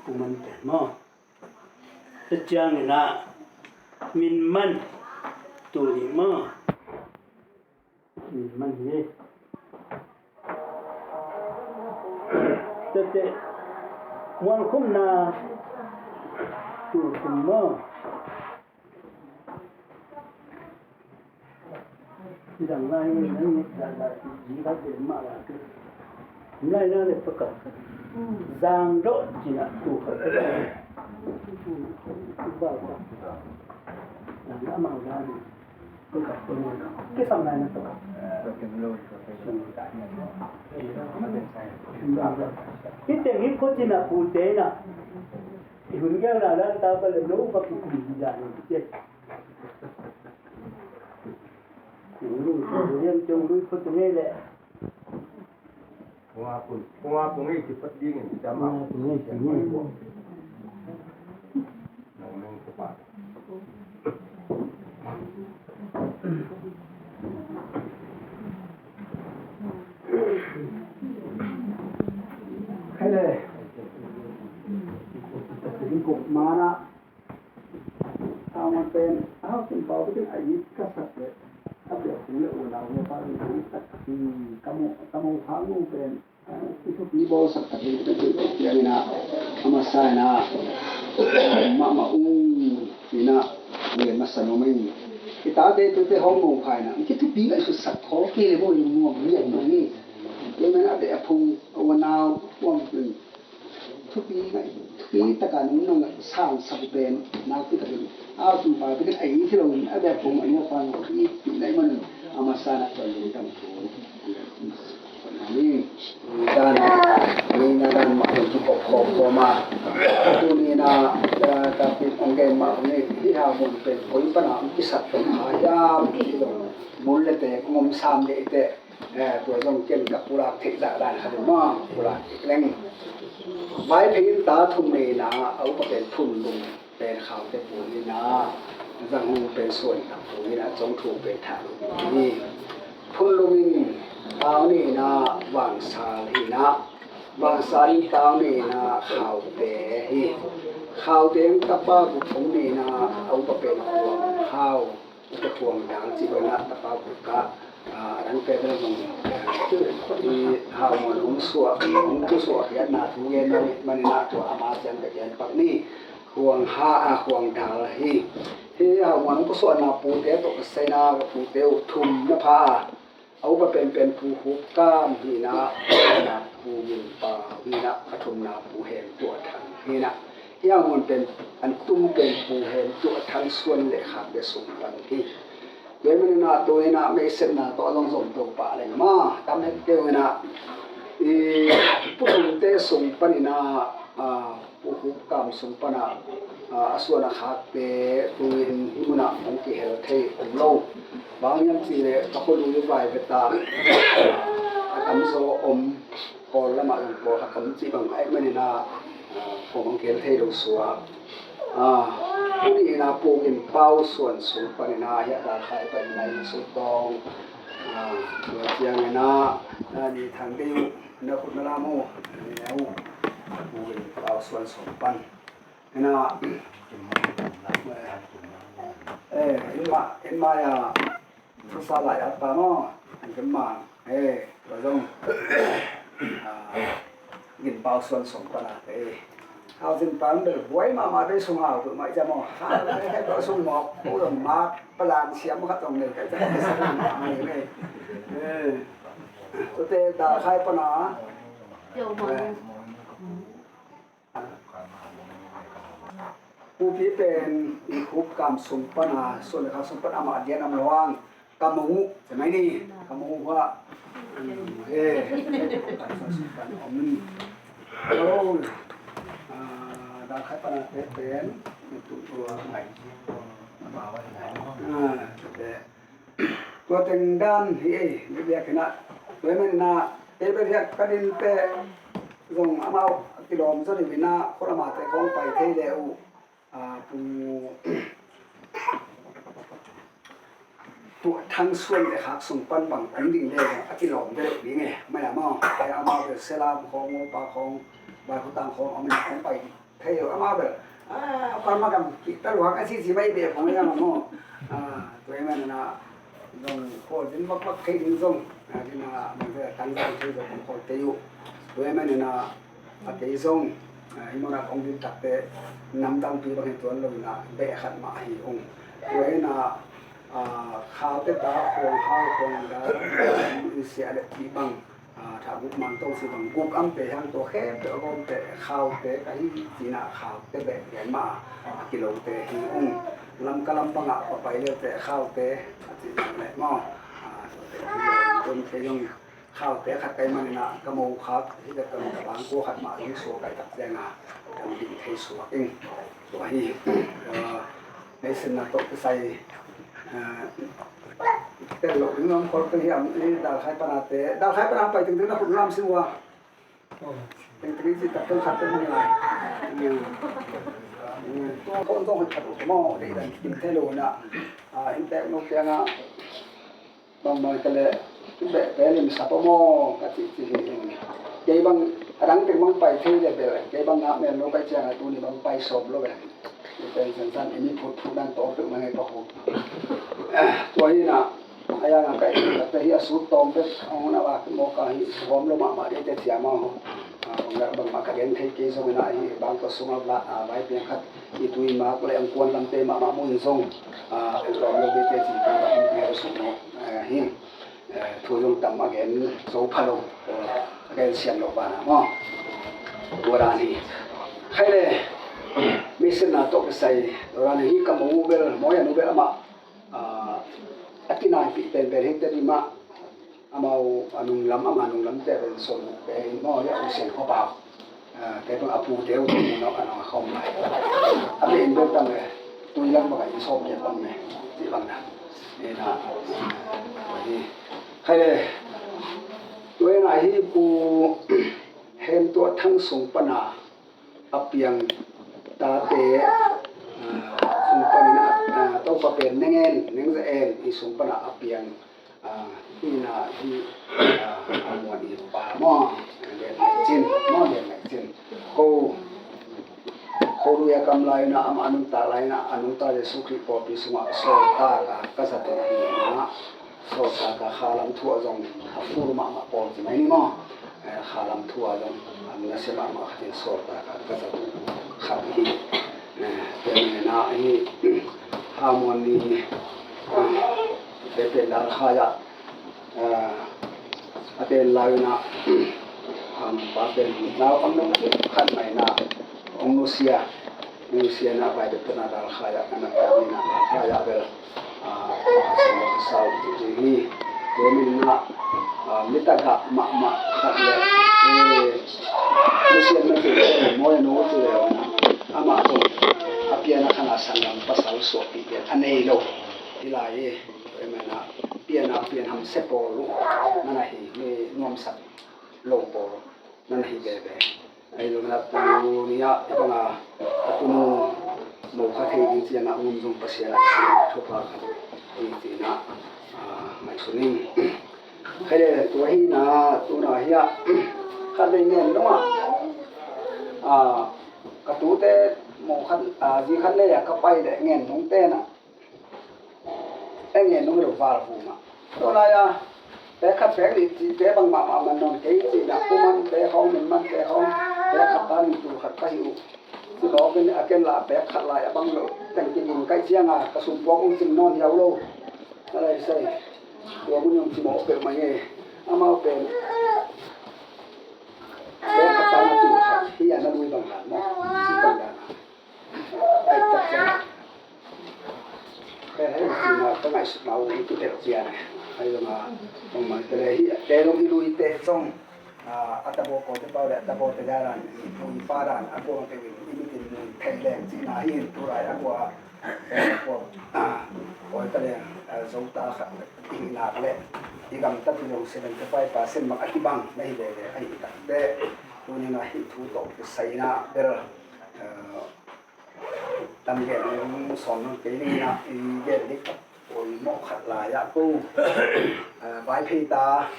Puman pen maw. Tua ciangin ah, min man tu ni maw. Min man hi. Tete. Muankhumna, tu kum maw? Dang lai ngai nang ngai dang lai ti ji khat de ma la ti. Lai na le paka. Zang do ji na tu khat. Tu ba ba. Dang la ma la ni. Kisam lai na paka. Hih teng hih khua cina pute na. I hun giang na dan ta pa le no pa ki kum di dan ni. Hih hun giang ciong lui khua tu ngei le. Kung a kung, kung a kung i kipat ding in, jam a. Kung a kung i kipat ding in. Nang nang kipat. Hele. Kung mana. Tama pen, au, kin pau bikin a it ka sak le. A bia kung le u lau le pa le it tak. Kamu, kamu hangu pen. I thupi bawlsak tak in, i thupi bawlsak in a, a masa in a, mahmah ung in a, lian masa nuam in. I tate tute hong mong phai na, i thupi ngaihsutsak khol kei le maw, i nuam lian mah hi. Tua man a beh a phung, a unau, huam in. Thupi ngaih, thupi taka nung nang sangsak pen, nakpi takin, a tumpa bikin a it hi lo in, a beh a phung, a nuam pa, thupi, thupi ngaih man in, a masa na tua lungdam thu. Amen. Dan, ni na dan mah tawh kikop khawm khawm a. Tuni na, ah, ka pit hong gen mah kong hi, hih Hau Mun pen koi pan a hong kisat tawh kha hiam, ti zong mun le te kong om sam le i te, eh, tua zong ken ka pulak theih zah dan khat uh maw, pulak theih leng. Vaiphei in ta thum nei na, a upa pen Phun Lum pen Khaute pu hi na, Zang Hung pen Suan Thang pu hi na, Cong Thu pen Thang Lum hi. Phun Lum in tau nei na, Vang Sal hi na, Vang Sal in tau nei na, Khaute hi. Khaute in tapa guk hong nei na, a upa pen Khuang Hau, upa Khuang Dang ci bang na, tapa guk ka, ah, a dang pen zong, ah, i Hau Mun hong suah, hong pusuah khiatna thu gen na, man in a tua ama ciang ka gen pak ni. Khuang Ha, a, Khuang Dal hi. Hih Hau Mun hong pusuahna pute tawh ka saina ka pute uh thum na pha a. A upa penpen Pu Khup Kam hi na, a paina Pu Min Pau hi na, a thumna Pu Hem Tuah Thang hi na. Hih Hau Mun pen an tum pen Pu Hem Tuah Thang Suan le Khak le sung pan hi. Tua ahih manin ah tuni in ah meisepna tawh a zong zom to pah leng maw, tam het kei uh in ah, i, Pu Thumte sung panin ah, a, Pu Khup Kam sung pan ah, a, a suan a khakte tu-in hih mun ah hong kihel thei om lo. Bang hang hiam cih leh ka khualui vai beta a tamzaw om, Kawl lamah zong pawlkhat om cih bang ahih manin ah, a, khuam hong kihel thei lo suak. A, tuni in ah Pu Min Pau suan sung panin ah hiah Dalkhai panin ah inn sung tawng, a, tua ciangin ah, a, ni thang deuh na khut na lam uh, na ne uh, Pu Min Pau suan sung pan. Ina, eh, in ma, in ma ya, Thusa lai a pa maw, an kan mang, eh, tua zong, ah, Gin Pau suan sung pan a, eh. Hau Zin Pau bel buai mahmah bei sung hau tu mai cia maw, hau tu kai tua sung maw, ko zong mak palan siam khat zong nei kai cia maw, sa mahmah nei, eh. Eh, tute Dalkhai pan a, eh. Pupi pen i Khup Kam sung pan a, suan le khak sung pan amah dian am luang, Kam Mung Uh, ci mai ni, Kam Mung Uh hua. Eh, Khup Kam sung pan om. Oh, ah, Dalkhai pan a te pen, tu tu ngai. Ah, te. Tua teng dan hi ei, mi biakinn ah. Tua ahih manin ah, ei bel hiah ka dinte zong amau a kilawm zaw ding in ah, khualamate khawng pai thei le uh, a, Pu Tuah Thang suan le khak sung pan bang om ding le zong a kilawm deuh ding e, mai a maw. Amau bel Selam khawng, Mopa khawng, Vaikhutang khawng om in ah, khawng pai thei lo amau bel. A, pan ma kam kihta luang a sisi mai be khong yang maw. A, tua ahih manin ah zong khawl din vakvak thei ding zong, a, din a, bangzah a tangzang thei zong kong khawl thei uh. Tua ahih manin ah, a kei zong, Hih munah kong din takte namdangpi bang hi tuan lo inah beh khat mah hi ung. Tua inah khaute ta khuang hau khuang da in siah le ti bang thaguk mangtong si bang guk amte hiang tua khempeuh a gawmte khaute ka hi cinah khaute beh gen mah a kilote hi ung. Lamka lam bangah papai leute khaute a cinah le maw. Tuate hi ung. Khaute khat kai maninah ka mo khak hi ka kam ka bang kua khat mah hong sua kai tak cianga kan ding thei suak ing. Tua hi. Meisinna tawh kisai tel lo ding lam khol ka hiam i dalkhai pana te dalkhai pana pai tingting na khut lam si ua. Tingting ci tak teng khat teng hong lai. Tua khon zong khat khat uh maw dei dan kim thei lo na. Intek no kianga Bang bang ka le beh beh lim sa pah maw ka cih cih hi. Kei bang a dang teng bang pai thei le bel kei bang ngah mel lo kai ciang a tuni bang pai sawm lo bel. Pen san san i mi phut phut nan tawh peuh mah ngai pah hu. Tua hi na a yang a kai te hi a sut tawm bek a hun a vak mawk a hi gawm lo mahmah dei te ciam a hu. Bang bang mah ka gen thei kei zong hi na hi bang tawh sung a vai piang khat i tui mak le ang kuan lamte mahmah mun zong a lawm lo dei te ci ka rak hong piak suk maw. Hi thu zong tam a gen zo pha lo, a gen siam lo banah maw. Tua dan hi. Khai le meisenna tawh kisai tua dan hi ka mo bel maw ya nu bel amah a tinaipih penpen hi te dih mah. Amau a nunglam ama nunglam te ren son pe in maw ya u sen khawpa. Kei bang a pu te u te mu nok a nong a khawm lai. A be in bel tam le tui lam bang a in sawm le bang le ti bang na. Ena hi khai le tua ena hi pu hem tua thang sung pana a piang tate sung panin a Topa pen nengen nengza en i sung pana a piang. Hina hi a muan i pa maw. Lian mai cin maw lian mai cin. Ko ko lui a kam lai na ama a nungta lai na a nungta Jesu Khrih pawlpi sungah sawltak a ka zat uh hi na sawltak a khalam thu a zong a fur mahmah pawl ci mai ni maw. Khalam thu a zong a na sia mahmah khatin sawltak a ka zat uh khat hi. Tua hi na hi ha muan ni. Pepe dar khaya a pen lai na pa pen nau ang nung khat mai na ong nusia nusia na bai de pena dar khaya na pai na dar khaya bel a sau ti hi. Tua min na mi tagah mahmah khat le nusia na ti le mo ya no ti le na ama tu a piana khana sangam pasal suak ti a nei lo. Hi lai hi. Tua hi manin a pian a pian hamsia pawl uh nan ahi mi nuamsak lo pawl nan ahi veve. Ahi zongin a tuni ah i bang a a tunu mo kha thei ding ciangah ngum zong Pasian a thupha khat hi cina ngaihsun in. Khai le tua hi na tuna hi ah khat vei ngen dong ah ka tute mo khat zi khat le ah ka pai le ngen dong tenah Eng nge nong lo val hu mah. Tua lai a pek khat pek nih cihte bang mahmah man nawn kei cihna pu man pek hong min man pek hong pek khat ta nih tul khat ka hi uh. Cimawk in a ken la pek khat lai a bang lo teng kiging kaih cianga ka sumpuak ung cing nawn hiau lo. A lai sai tua mun ung cimawk peuh mai nge amau pen pek khat ta nih tul khat hi a na lui bang dan maw si bang dan a. Ai tak ciang. Hei hei cina ka ngaihsutna uh i kitelh cian. Hei zong a bangmah i kele hi a te zong i lui te zong a tabaw kaw te pau le a tabaw te daran i pu i pa dan a kuang te win i mitin mun thei leng cina hi in tu lai a kua a kua kawi ka leng zo ta khat i nak le i gam ta pi zong seven te pai pa sen mak a kibang na hi lele a hi tak te tunin a hi thu tawh kisaina bel Tam gen ung sawm nung kei ning ah i gen dik tak poimawh khat lai ah ko Vaiphei ta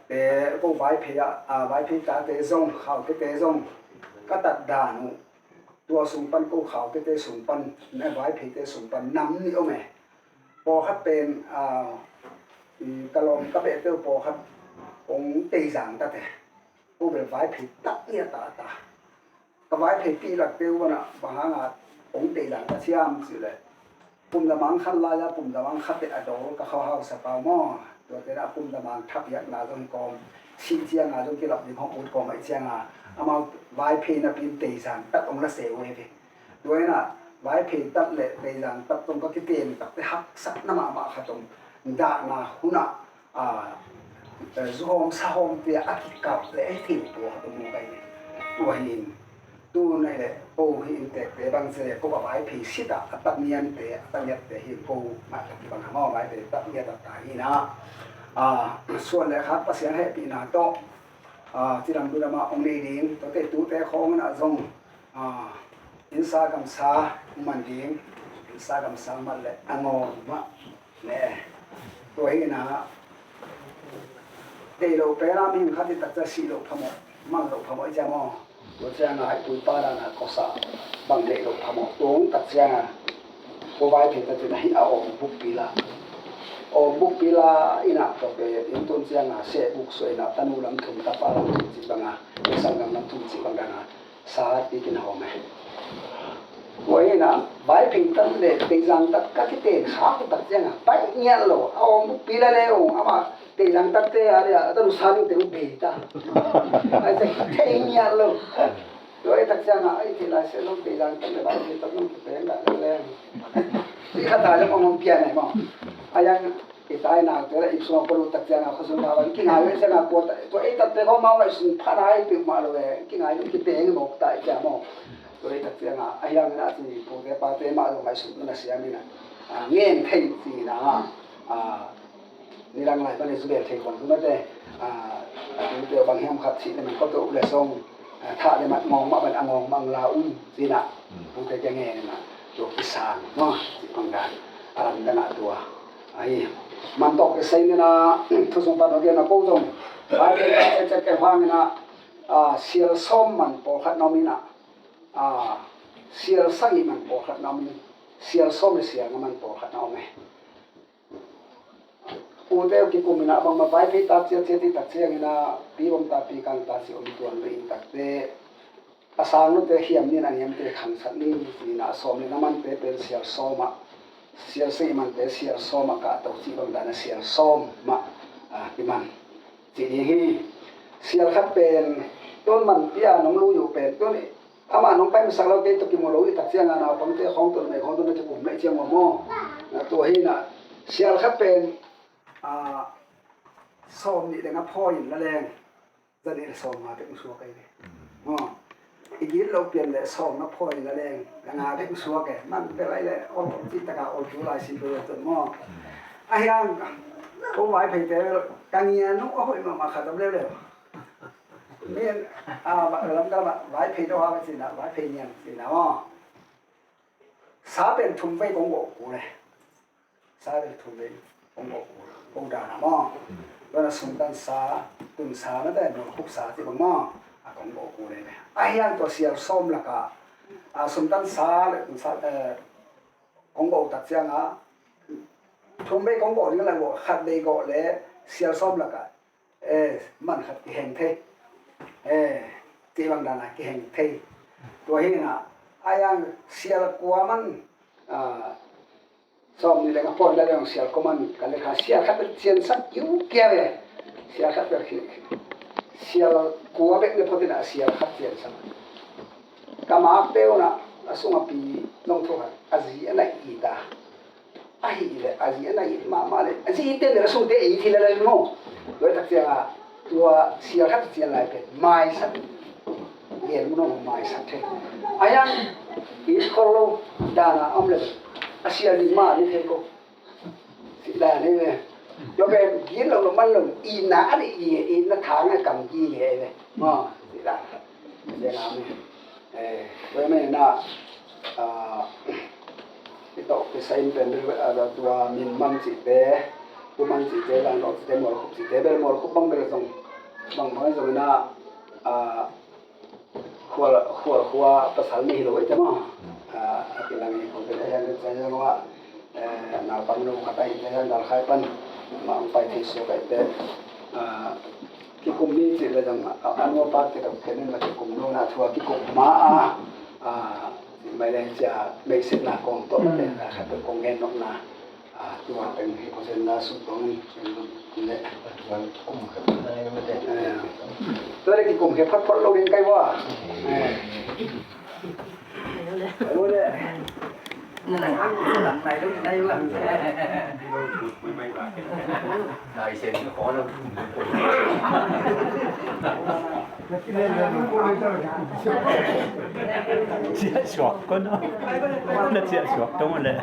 te ko Vaiphei ah Vaiphei ta te zong Khaute te zong ka tat dan uh tua sung pan ko Khaute te sung pan Vaiphei te sung pan nam nih om e. Pawlkhat pen ka lawm ka behte uh pawlkhat hong teizang ta te. Ko bel Vaiphei tak ngiat a ta. Ka Vaiphei pi lakte uh banah bang hanga hong tei lang ka ciam cih leh, pumdamang khat lai-a pumdamang khat teh a dawl ka khauhau sapa uh maw. Tuate na pumdamang thapiakna zong hi kawm, sih cianga zong kilap ding hong ut kawm ahi cianga, amau Vaiphei napi in teizang tak hong la se uh hi ve. Tua inah Vaiphei tat le teizang tat tong ka kiten takte haksatna mahmah khat om, dahna hunah a, zuhawm sahawmte a kikap le a hi thei tua ka mu kai ni. Tua hi in, tu nai le ko hi in tekte bang se ko ba Vaiphei sita a tak niante a tak niatte hi ko mah tak bang hama Vaiphei tak niat a ta hi na. A, suan le khak Pasian hehpihna tawh, a, cidam dudam a ong nei ding, tua te tute khawng inah zong, a, insa gamsa man ding, insa gamsa man le a ngawng mah ne. Tua hi na, tei lo pela mihing khat i takcia sih lo phamawh, mang lo phamawh i cia maw. Tua cianga i pu i pa dana kosa bang neih lo phamawh tung takcianga, ko Vaiphei tatin ahi a awm bukpi la, awm bukpi la inah tua pen in tun cianga seh buk suaina tanu lam thum tapa lam thum cih banga, i sanggam lam thum cih bang dana sa tikin hawm e. Tua hi na, Vaiphei tan le teizang tat ka kiten khak uh tak cianga, paih ngiat lo a awm bukpi la le ung amah teizang tatte a le a tanu sa dingte uh bei ta. Ai te thei ngiat lo. Tua hi tak cianga ai thei lai se lo teizang tat le Vaiphei tat lo kipeng dah le leng. Ti khat a le mong mong pian ai mong. A yang i tai naute la ip sungah polu tak cianga khosung thawan kingai ve cianga kua ta tua ei tatte kho mau ngaihsun phan ai peuh mah lo e kingai lo kipeng mawk ta i cia maw. Tua ei tak cianga a hiang na ci pute pate mah lo ngaihsun na siam ina, a, ngen thei ci na, a, nidang lai pan i zubel thei khon tu mate, a, a, tute bang hiam khat ci le man ko to le song, a, thah le mat ngawng mah ban a ngawng mang la um ci na. Pute kia ngen na tua kisang maw ci pang dan a lam dan a tua. Ahi, man tawh kisai nina, thusung pan hokian a ko zong Bible ka cek cek kei hang ina, a, sial sawm man pawlkhat na om ina, a, sial sagih man pawlkhat na om in, sial sawm le sial nga man pawlkhat na om e. Pute uh kikum ina bangma Vaiphei ta ciat ciat hi tak ciang ina pi bom ta pi kang ta ci om tuan ve in takte a sang lute hiam nin a niamte khangsak nin ci-in a sawm le nga mante pen sial sawm ah, sial sagih mante sial sawm ah kah to cih bang dan a sial sawm mah, a, kiman cih ding hi. Sial khat pen tun man pia nong lui uh pen tun amah nong pai masak lo kei tawh kimu lo i tak cianga naupangte khawng tun mei khawng tun na kikum mei ciang maw. Na tua hi na sial khat pen, a, sawm nih le nga phawi in la leng. Zanih le sawm nga bek suak ei le. Maw. I git lo pian le sawm nga phawi la leng. Nga bek suak e. Man pe lai le ol cih taka ol tu lai sin pe tun maw. A hiang ko Vaiphei te ka ngian uh a hoih mahmah khat om leuleu. Min, a, lam ka lam a Vaiphei do ha ka cina Vaiphei niam cina maw. Sa pen thum vei kong gawh ku le. Sa pen thum vei kong gawh ku le. Kong dana maw. Tuana sumtan sa, tun sa na te, mual khup sa ti bang maw. A kong gawh ku le. A hiang tua sial sawm laka, a, sumtan sa le tun sa, eh, kong gawh tak cianga thum vei kong gawh ding la gawh khat vei gawh le sial sawm laka. Eh, man khat kiheng thei. Eh, ti bang dana kiheng thei. Tua hi na, a yang sial kua man, a, sawm nih le nga phawi la leng sial kua man ka le kha sial khat bel ciansak kiu kia ve. Sial khat bel khi, sial kua bek le photina sial khat ciansak. Ka makte una, a sunga pi nong thu khat, a zi a na i ta. Ahih leh a zi a na it mahmah leh a zi ite nih a sungte it hi lel maw. Tua tak ciangah tua sial khat cian lai pen maisak. Gen mun aw maisak thei. A hiang it khol lo dana om le a sial ding mah ni thei ko. Sih dan hi ve. Tua pen gin lo lo man lo itna a nih i itna thang a kam ki hi ve. Maw sih dan. Tua mah inah, ah, i tawh kisai in pen bel, ah, tua min man cihte, tu man cihte, zan tawh cihte, mual khup cihte bel, mual khup bang bel zong, bang bang zong inah, ah, khual, khual khua pasal mi hi lo i te maw. Ah, a kilang i khua bel a hian cai zong ah, eh, naupang no khat a hi te hian dal khai pan, mah ang pai thei suak a i te, ah, Kum ni cih le zong a, a, a nuapa kidop khen in mate kum nuna thu a kikup ma a, a, mai le cia meisitna kong tawh mate, a, khat kong ngen nopna, a, tua teng hi ko sen na sum tong in le. Tua le kikum khe phot phot lo ding kai wa. Ciah suak kau no. Na ciah suak tong le.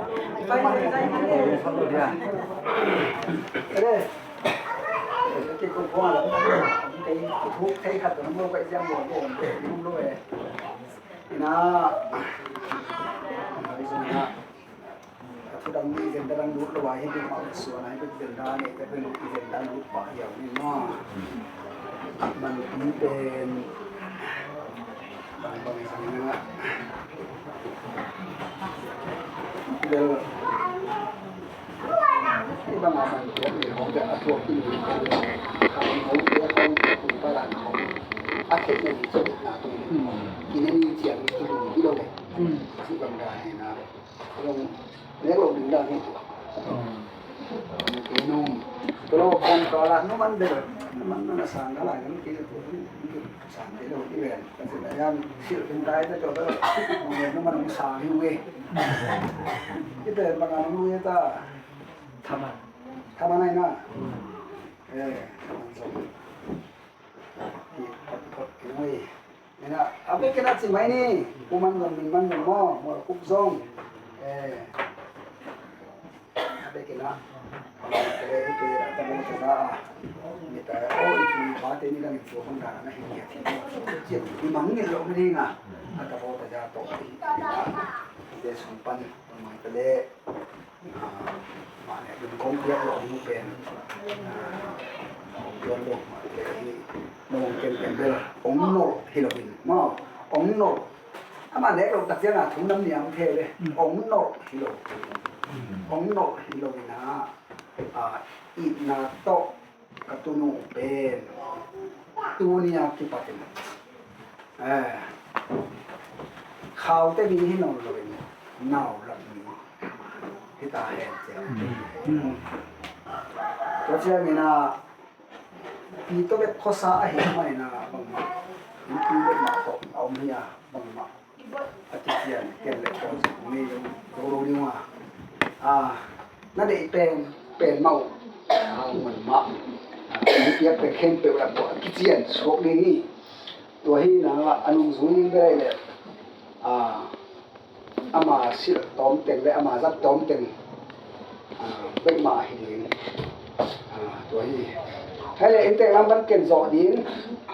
Ina, a thu dang i agenda dang lut lo a, hi bik mah suan a, hi bik agenda nei te pen i agenda lut pah hiau ni maw. Manpi pen bang bang i sang na. Bel i bang a man te ni hong te a thuak i ni. Hong te hong te kum pa dan hong a thei na ni chu na tu ni. Kine ni ciang ni tu ni i lo le. Ci bang da ni na. Long nek lo ding dan hi tu. Ni ke nung. Tu lo kan ka la nu man de. Man na sang ka la ni ke tu. Sang te lo i ven. Ka ci la yan sil kin dai te to. Ni nu man sang hi we. Ite bang a nu ye ta. Thaman. Thaman ai na. Eh, thaman zong. Ki phot phot ki ngui. Ina, a bek ina ci mai ni. Kuman zong, min man zong maw, maw kup zong. Eh. A bek ina. Kele i pe a tabo tabo a. Mi ta, o, i tu pa te ni kan i tu kong da na hi ni a ti. Ci i mang ni lo mi ni nga. A tabo tabo to. Ina. Te sung pan. Mai kele. Mah leh dun kong piak lo ding pen, kong piak lo mah leh hi. Nong ken ken bel ong nolh hi lo in maw, ong nolh. Amah nek lo tak ciang a thu nam niam thei le, ong nolh hi lo. Ong nolh hi lo in a, itna tawh ka tunu pen tuni a kipatin, eh, khaute mi hi nawn loin nau lam mi hi ta hen ciang. Tua ciangin a pi tawh bek khuasa ahi manin a bangmah, pi bek mah tawh a om hi a bangmah a kician ken le kawl zong ngei lo, lo lo ding uh a. A, na deih pen, pen mah uh. A, man mah. A, mi piak pen khempeuh lah pua a kician suak ding hi. Tua hi na a nungzui ding bel le. A, ama silh tawm teng le ama zat tawm teng. A, bek mah hi ding. A, tua hi. Hei le inntek lam pan ken zawh ding.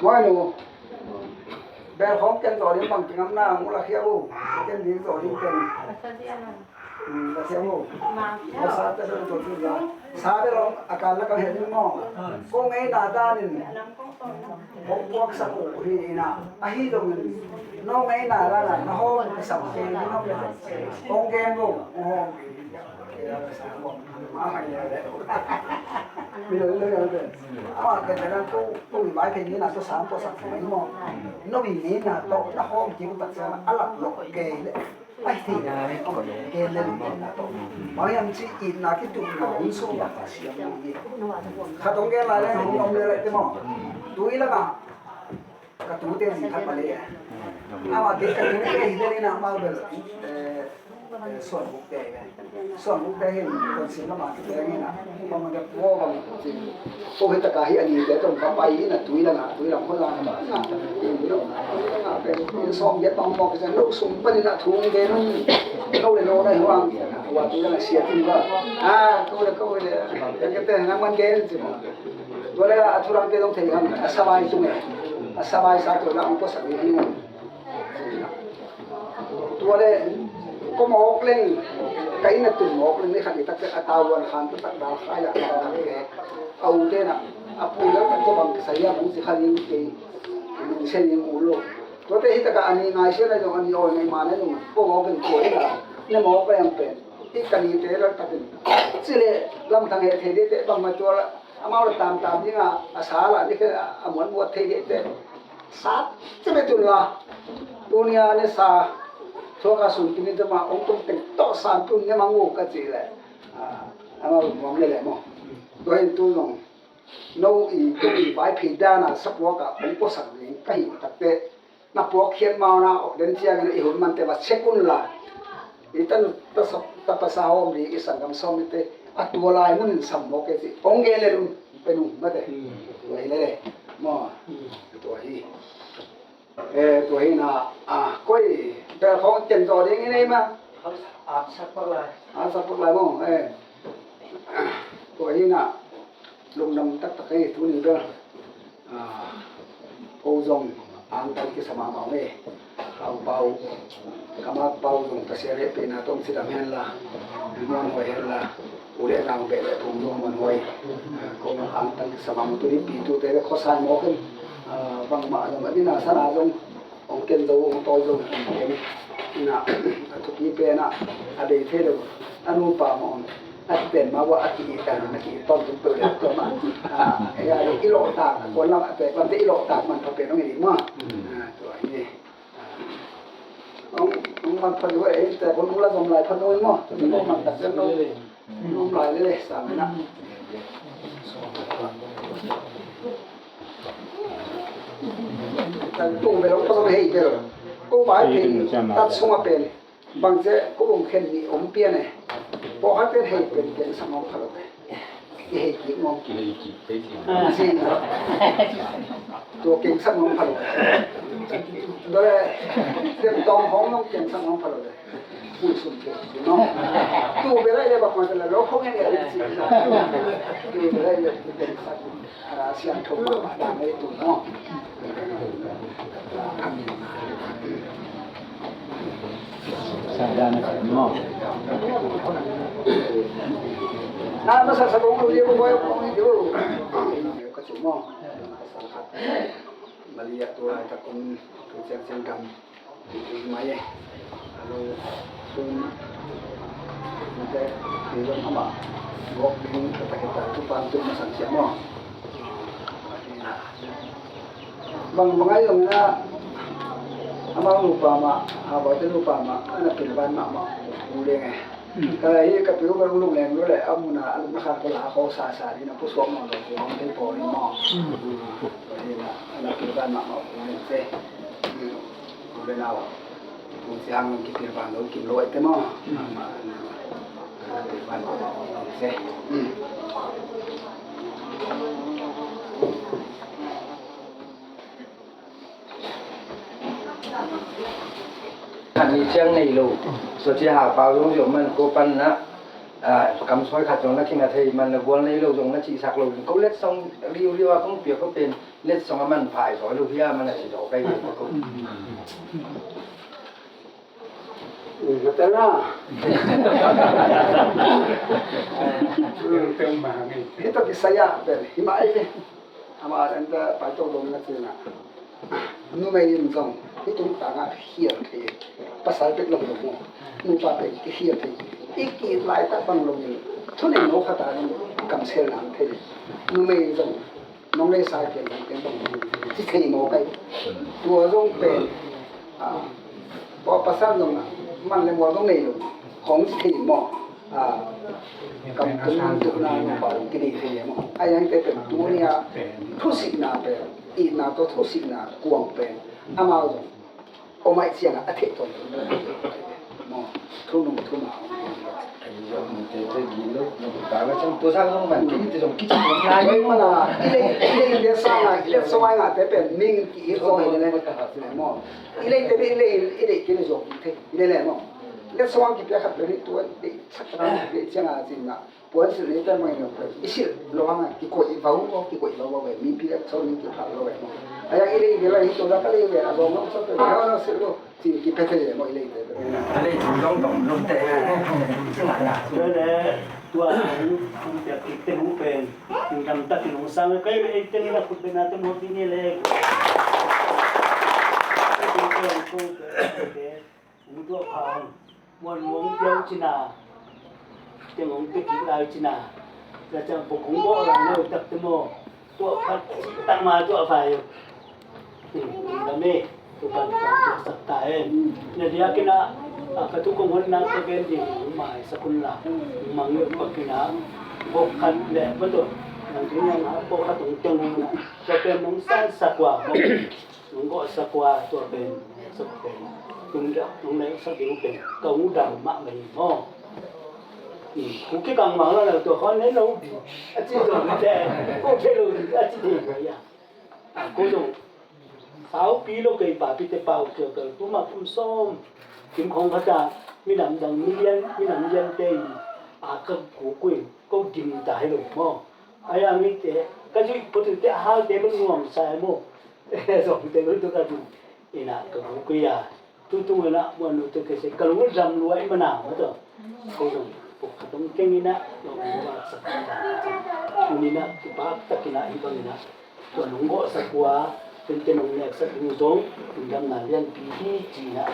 Muai nu. Bel khawng ken zawh ding bang kingam na, mu la khia uh. Ken ding zawh ding ken. Hmm, la khia uh. Sa te sa tu tu la. Sa bel hong a kal la ka het ding maw. Ko ngeina danin. Hong puaksak uh hi ina. Ahi dongin. No ngeina danin. Na hong sak ke ni no. Hong gen uh. Hong. Ama ke te nan ko, ko i mai phei ni na to sang ko sak phei ni mo. No i ni na to na hong ki ko tak sa a lak lo ke le. Ai ti na ni ko ke le ni na to. Mai ang ci i na ki tu na un so ba ta si ang ni. Kha tong ke la le ni om le le te mo. Tu i la ka. Ka tute zi khat pale. Ama kei ka tute hi te ni na ma bel, eh, eh, suan buk te hi ve. Suan buk te hi Konsim lama kite ni na. Bang de po bang. Ko hi taka hi ani te tong ka pai na tui la na, tui la ko la na. Na, tui la na. Na, pe, pe, som ye pang mo ke lo sum pa ni na thung ke nun. Lo le lo na hi wang. Wa tui la na sia tin ba. Ah, ko le ko le. Ke te na man ke ni. Tua le a thudangte zong thei hang, a savai tung e. A savai sa tua le a hong puasak ding hi. Tua le ko mawk leng, ka inn a tun mawk leng ni khat ni tak a tau luan khan tua tak dal khai a khan khan ke. A u te na, a pu le tak tua bang kisai a bang si khan ning kei, ning se ning u lo. Tuate hi taka a ni ngai sia na zong a ni awi ngai ma na nung, ko mawk leng tua ina, ne mawk leng pen. Hi ka ni te lal takin. Cile lamthang he thei de te bang ma tua la. Amau le tamtam ding a, a sa la ni khe a muatmuat thei dih te. Sa cemeh tun la. Tuni a ni sa thuak a sun tuni te ma ong tung teng tawh sa tun ne mang uh ka ci le. A, amau muang le le maw. Tua hin tu zong no i tung i vai phei dan a sa puak a ong puasak ding ka hi tak te. Na puak khiat mau na, den ciangin i hun mante va check un la. I tan ta sa, ta pasa hawm ding i sanggam sawm mite a tua lai mun in sam mawk e ci. Ong gen le lun pe nung mate. Tua hi le le. Maw. Tua hi. Eh, tua hi na, a, koi bel khong ken zaw ding i nei ma. A sak pak lai. A sak pak lai maw. Eh. Tua hi na. Lungdam taktak ei tuni bel. Ah, ko zong angtang kisa mahmah ung ei. Ka u pau, ka mak pau zong ka sia reh pehna tawh cidam henla, muanhuai henla, u le nau beh le phung zong muanhuai. Ah, ko zong angtang kisa mahmah tuni pi tute le khosai mawk in, ah, bangmah zong a dina sana zong Hong ken zo, hong tawi zo, hong ken. Ina, a thupi pen ah, a bei thei lo. A nupa mah hong, a pen mah bua, a ki-it dan, a ki-it pam tung peuh le tua mah. A, ya, i lawhtak, a kuan lam, a pek lamte i lawhtak man pha pen hong hi ding mah. A, tua hi. A, hong, hong man pha ding, eh, te hong la zom lai pha ding mah. Hong man tak zen lo. Nung lai lele sang na. Tung bel ko zong hei bel. Ko vai pen tat sung a pen. Bang ce ko bung khen ni om pian e. Pawlkhat pen hei pen ken sang om pha lo e. I hei kik ngawng. I hei kik, hei kik. Zin. Tua ken sang om pha lo e. Tua le. Tem tawng hong nong ken sang om pha lo e. Ui, sum te, no? Tu bel a i le bak ma te la lo khong en en si. Tu bel a i le tu bel sa. A, siang tho ma ma da me tu, no? Sa da na ka, no? Na ma sa sa kong lu ye ko boy kong ni du. Ka chu mo. Malia tu lai ta kong tu siang siang dam. Mai e. Alo, sun, nte, nilong ama, gok ding, kata kita, tu pan tu masan siamo. Bang, bang ai long na, ama lupa ma, aba te lupa ma, ana pilban ma ma, uleng e. Ka hi ka piu ka lung leng lo le, amuna, alung na khat ko la ko sa sa ni na pu suak mo lo, ko hong te po ni mo. Ni na, ana pilban ma ma, uleng te. Ule nau. Tung siang kipil ban lo, kim lo ai te maw. Kipil ban lo se. Khat ni ciang nei lo. So ci ha pau zong zong man ko pan na. Ah, kam soi khat zong na kina thei man na gual nei lo zong na ci sak lo. Ko let song riu riu a kong pia ko pen. Letsong a manpha i zaw lo hiam a na ci zaw kei ko. Ngate na. Hito kisaya bel himai ve. Ama renta pai to dong na tina. Numei in zong hitung tanga hiam thei. Pasal pek lo lo mo. Nupa pek ki hiam thei. Iki lai ta bang lo ni. Thunen no khata ni kamsel nang thei. Numei in zong Nong lei sai pian pian pian bang ci thei maw kai. Tua zong pen, a, tua pasal zong man le mual zong nei lo. Hong ci thei maw. A, kam tung tukna nong pa zong kinei thei maw. A yang te pen tu nia thusikna pen, itna tawh thusikna kuang pen. Amau zong Om ai ciangah a theih tawntung maw? Thunung thuma om. Tua sang zong man kei ti zong kici lai mana i lei i lei te sanga i letsong ai ngate pen ming ki i zong ai le maw? I lei te i lei i lei kei le zong ki thei i le le maw? Letsong ang kipia khat le tua i lei sak khat i lei cianga cinna. Puan silh ni te mai lo, i silh lo hang a kikoih vau, kikoih vau vau ve, mipi a chau ni kiphal lo ve. A yang i lei ve la hi to da ka lei ve a zong lo chau te ve lo silh lo, cin kipe te ve mo i lei te ve. A lei thum dong dong lo te. Tua le, tua ang, ang piak kik te hong pen, ang dam tak in hong sang, kai ve ei te ni la khut ve na te mo ti ni le. Kai ve ei te hong sang, kai ve ei te. Hong tuah pha hong muan muang piau cina, teng hong pia kik lai cina, Ka ciang pawh kong bawh lang lo tak te maw. Tuah phat cih tak ma tuah vai. Lungdam e. Tupan tuah sak ta hen. Na diakin ah, ka thu kong honna ka gen ding hong maisak un la. Mang ngeu pakin ah. Bawk khat le bawk tawh. Nang tuni a bawk khat hong teng hong na. Tua pen nong san sak ua. Nong gawhsak ua tua pen, sak pen, tung dah nong nek sak ding pen ka hong dam mahmah hi maw? Khuki kang mang lo na tua khawng nen lo ding a ci zong te, ko thei lo ding a ci ding hi a. Ko zong saupi lo kei, papi te pau kei, kei tu ma kum sawm kim khong khat a, minam dang million, minam million te in a ka kukui ko ding ta hi lo maw? Ai a mite ka zuih phot uh te a haute bel nuam sa e maw? Zong te bel tu ka zuih ina ka bu kui a tu tung ina muan nu tu ke se ka lung dam lua i mana ma to. Ko zong puk khat ong keng ina lo mu a sak ta. Tun ina kipak tak ina hi bang ina tua nong gawhsak ua tente nong neksak ding zong lungdamna lianpi hi ci ina.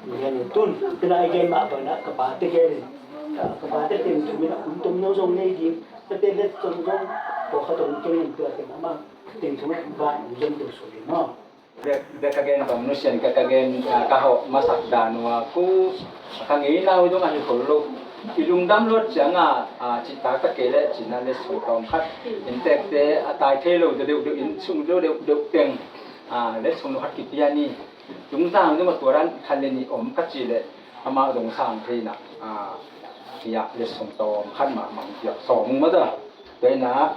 Lian tun ina ai gen mah bang ina ka pa te gen ka pa te teng tu ina kum tom no zong nei ding. Ka te let zong zong ko khat ong keng in tua teng ama teng thum a ba nong zon deuh suak ding maw? Bek, bek ka gen bang nusian ka, ka gen, ah, ka hawh masak dan uh a ku ka ngeina uh dong ahi khol lo. I lungdam luat ciang a, ah, cihtak tak kei leh cina letsong tawm khat. Inntekte a tai thei lo deuh deuh, inn sung lo deuh deuh teng, ah, letsong lo khat kipia ni. Zungzang zong a tua dan khat le nih om ka cih leh amah zong sang thei na, ah, hiah letsong tawm khat mahmah piak sawm ung mah ta. Tua ina,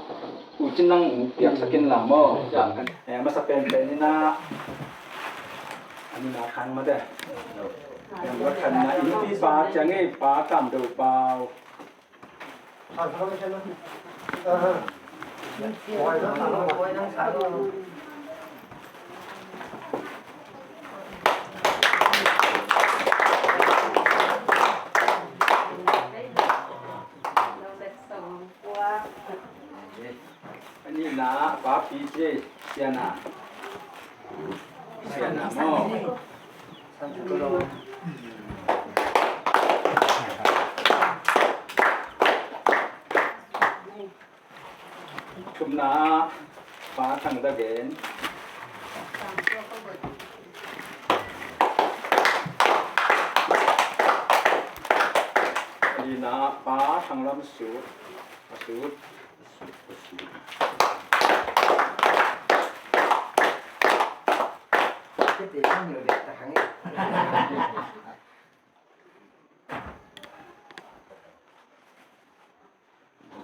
u cin nang piaksak in la maw? Eh, masa penpen ina, a nina khang mate. Yang buat khan na, innpi pa ciang ei pa kam do pau. A nihna, papi ci, siana. Siana maw. Thumna, pa Thang Za Gen. Lina, pa Thang Lam Sut. A sut.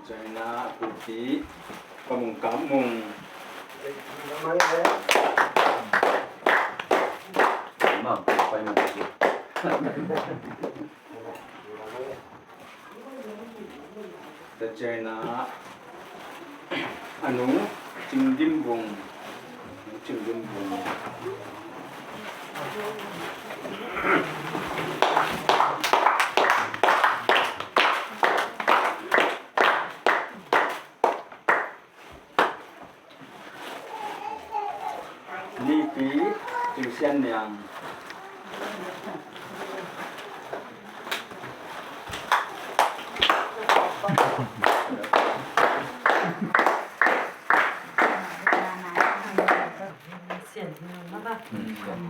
China, Kuki, Kamung, Kamung. Tua ciangin a nu Cing Dim Vung, nu Cing Dim Vung. Nipi, Cing Sian Niang. Sian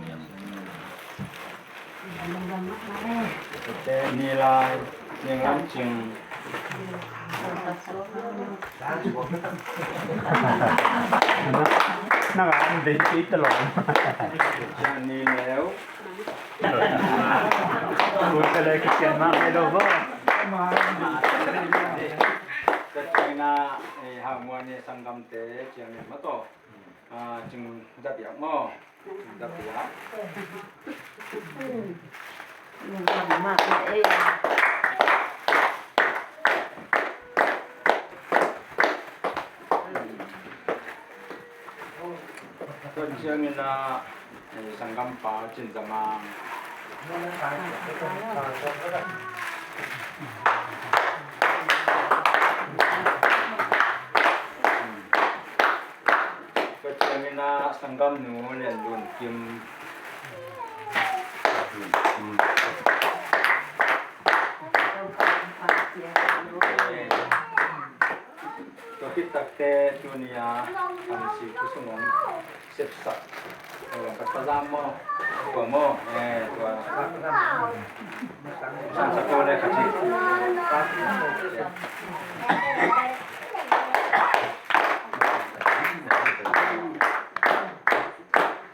Niang. Ni lai, Niang Lam Cing. Nang a, an vei kei ta lawm. Ni leu. Ui, ka le ka kian mah mai lo bo. Ka tuina, eh, ha muan ni sanggamte ciang ni ma to. Ah, Cing Dapiak maw? Cing Dapiak. Tua ciangin a, eh, sanggampa Cin Za Mang. Tua ciangin a sanggamnu Lian Lun Kim. Kitakte tunia an si kusung om sepsak. Orang kata lama. Tua mo, eh, tua. Sang satu le kati.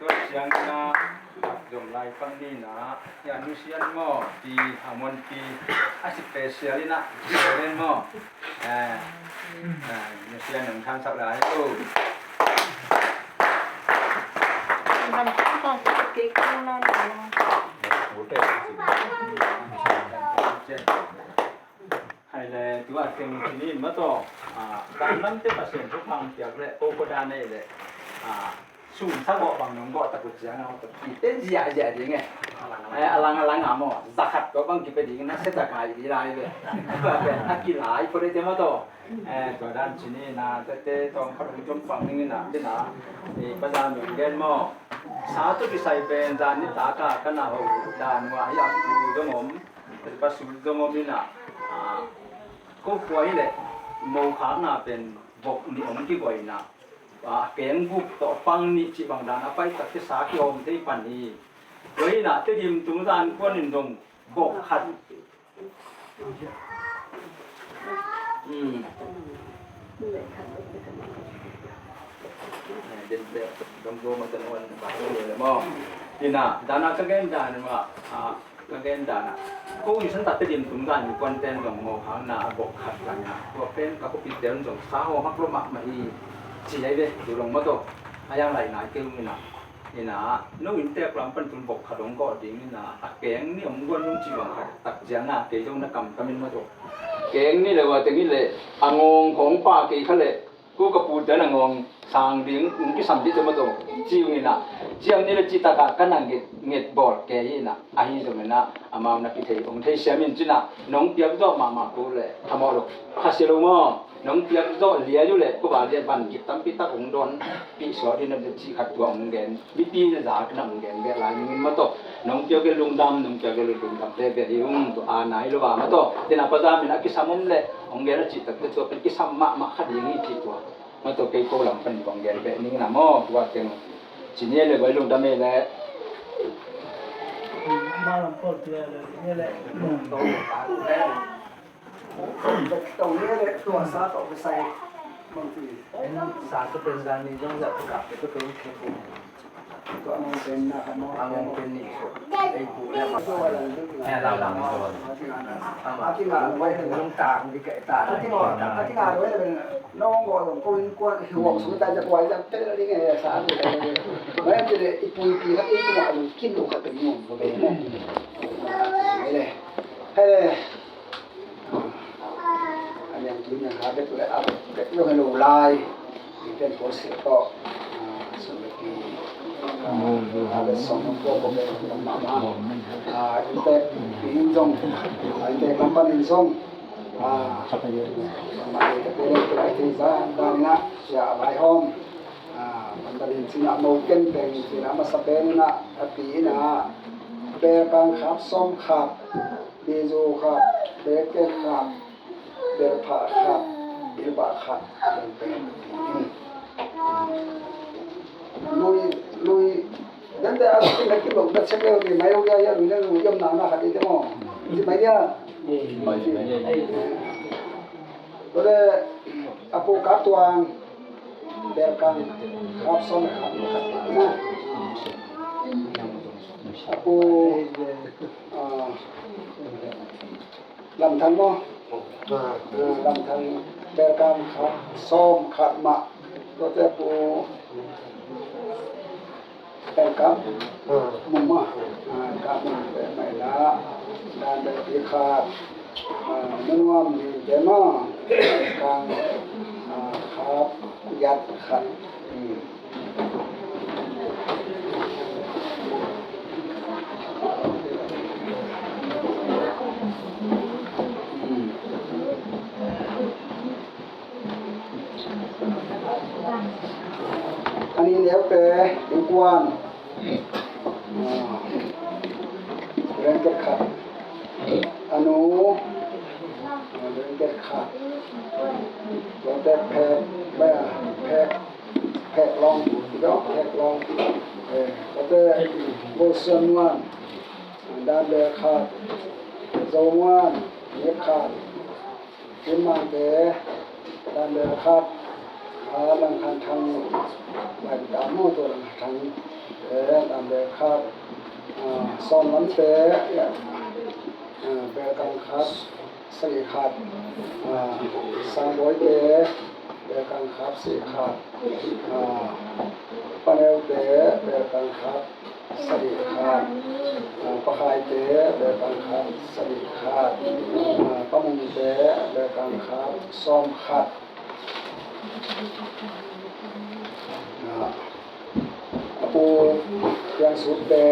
Tua siang na zom lai pang ni na, ya nusian mo, ti amon ti, a special ina, special mo. Eh, eh, nusian nang khan sak lai, oh. Hai le, tua teng sini ma to. Ah, dan lam te Pasian thu pang piak le, ko ko dan nei le. Ah, sum sa go bang nong go ta ku siang au ta. Ite zia zia ding e. Eh, alang alang amo. Zakat go bang kipe ding na se ta kai di lai le. Ba ben a ki lai ko de te ma to. Eh, tua dan sini na te te tong khat ung jom pang ning na te na. Eh, pa dan nong gen mo. Sa tu ki sai ben dan ni ta ka ka na ho dan wa ya ku jom om. Pasul zong om ina, ah, ko kuai le mo khak na pen bok ni om ki goi na, ah, keng guk to pang ni ci bang dan a pai tak ki sa ki om thei pan ni. Goi na te dim tung dan kuan in zong bok khat. Hmm. Ina, dana ka gen dan ma, ah, ka gen dan a. Ko i san ta te dim tung dan i kuan ten dong mo hang na a bok khat dan na. Ko pen ka ko pi ten dong sa ho mak lo mak ma hi. Ci ai ve, tu dong ma to. A yang lai na ke ina. Ina, no in tek lam pan tun bok khat hong gawh ding ina, a keng ni hong guan hong ci bang khat tak ciang a, kei zong na kam kam in ma tua. Keng ni le wa teng i le, a ngawng kong pa kei kha le, ku ka pu te na ngawng sang ding, hong kisam ding te ma tua. Ci ung ina, ciang ni le ci tak a, ka na nget, nget bawl kei ina, ahi zong ina, amau na kithei, hong thei siam in ci na, nong piak zawh mahmah ku le, thamawh lo, kha sia lo maw. Nong piak zawh liai uh leh, kua liai van gik tampi tak hong dawn, pih suak ding na ci khat tua hong gen. Mipi na zak na hong gen beh lai ning in ma tawh. Nong piak uh lungdam, nong piak uh lungdam te beh hi ung tua a nai lo a ma tawh. Tena pa zam in a kisam om leh, hong gen a cih tak te tua pen kisam mahmah kha ding hi cih tua. Ma tawh kei ko lam pan hong gen beh ning na maw, tua teng. Ci ni leh, vai lungdam e leh. Ma lam pawl tua leh, ni leh. Tawh ni le tua sa tawh kisai bangci. Sa tawh pen zan ni zong zat tawh kap tawh tawh khe kum. Tua a ngawng pen na khat maw. A ngawng pen ni so. Ei bu le ma. Tua a lang duk. He la lang so. A ti nga na. A ti nga na. Vai lung tang di kai ta. A ti nga. A ti nga na. Nong go ko in kuan hi wok sung ta ja kuai ja pe la ding e sa. Vai ti le i pui pi la i tua lu kin lu khat pe ni mo. Ko pe mo. Hele. Hele. A lian tui na ha bek le a bek lo helo lai. I pen ko se to. A, so le ki. A, le song ko ko bek ma ma. A, i te in zong. A, i te kam pan in zong. A, ma i te le ko ai te za da na. Ya, vai hom. A, man ta din cina mo ken teng cina masa pen na. A pi na. Pe kang khap som khap. Bizu khat, beket khat, belphah khat, bilbah khat, a teng pen. Lui, lui, dan te a sin na kibok na sek leu ni mai lo ya ya lui na lui yom na na khat i te mo. Ci mai dia. Tua le a pu kap tuang, belkang, kap som khat, khat na. A pu, ah, Lamthang maw? Ah, Lamthang, belkam khat, sawm khat mah. Tuate pu belkam mum mah. Ah, belkam mum te mah na. Dan belpi khat. Ah, nuam ni te mah. Belkam, ah, khat, yat khat. Hmm. Ani neute innkuan. Blanket khat. A nu. Lungtek khat, lungtek phek, baya phek, phek long, phek long. Eh, tate Gosuan Muan, dan bel khat, Zo Muan, nek khat, Kim Mangte, dan bel khat, a, Lang Khan Thang, Lai Pita Mo to Lang Khan Thang, eh, dan bel khat, a, Sawm Lamte, ya, a, bel kang khat, sagih khat, a, Sangbawite, bel kang khat, sagih khat, a, Paneute, bel kang khat, sagih khat, a, Pakhaite, bel kang khat, sagih khat, a, Pamungte, bel kang khat, sawm khat. A, a pu Piang Sukte,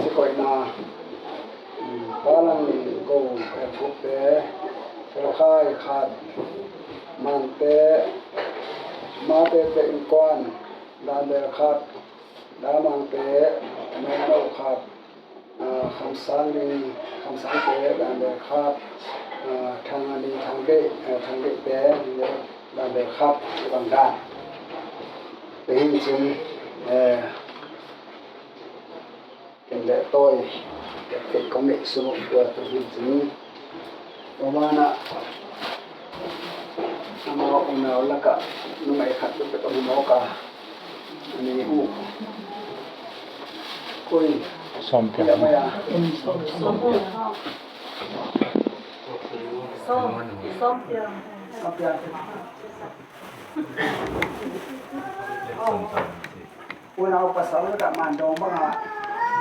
Sikoihna, Palang Go, Pekukte, Pelkhai khat, Mangte, Mate te innkuan, dan bel khat, Damangte, Mengno khat, a, Khamsang Ling, Khamsangte, dan bel khat, a, Thang Ani, Thang Deih, a, Thang Deihte, dan bel khat, bang dan. Te hi cin, eh, ken le tawi, ken kong neih sung uh tua te hi cin. Tua banah, amau unau lakah numei khat bek bek om hi mawk a, a ni uh. Koi. Sawm piang. Sawm piang. Sawm piang. Unau pasal ka man dong bang a,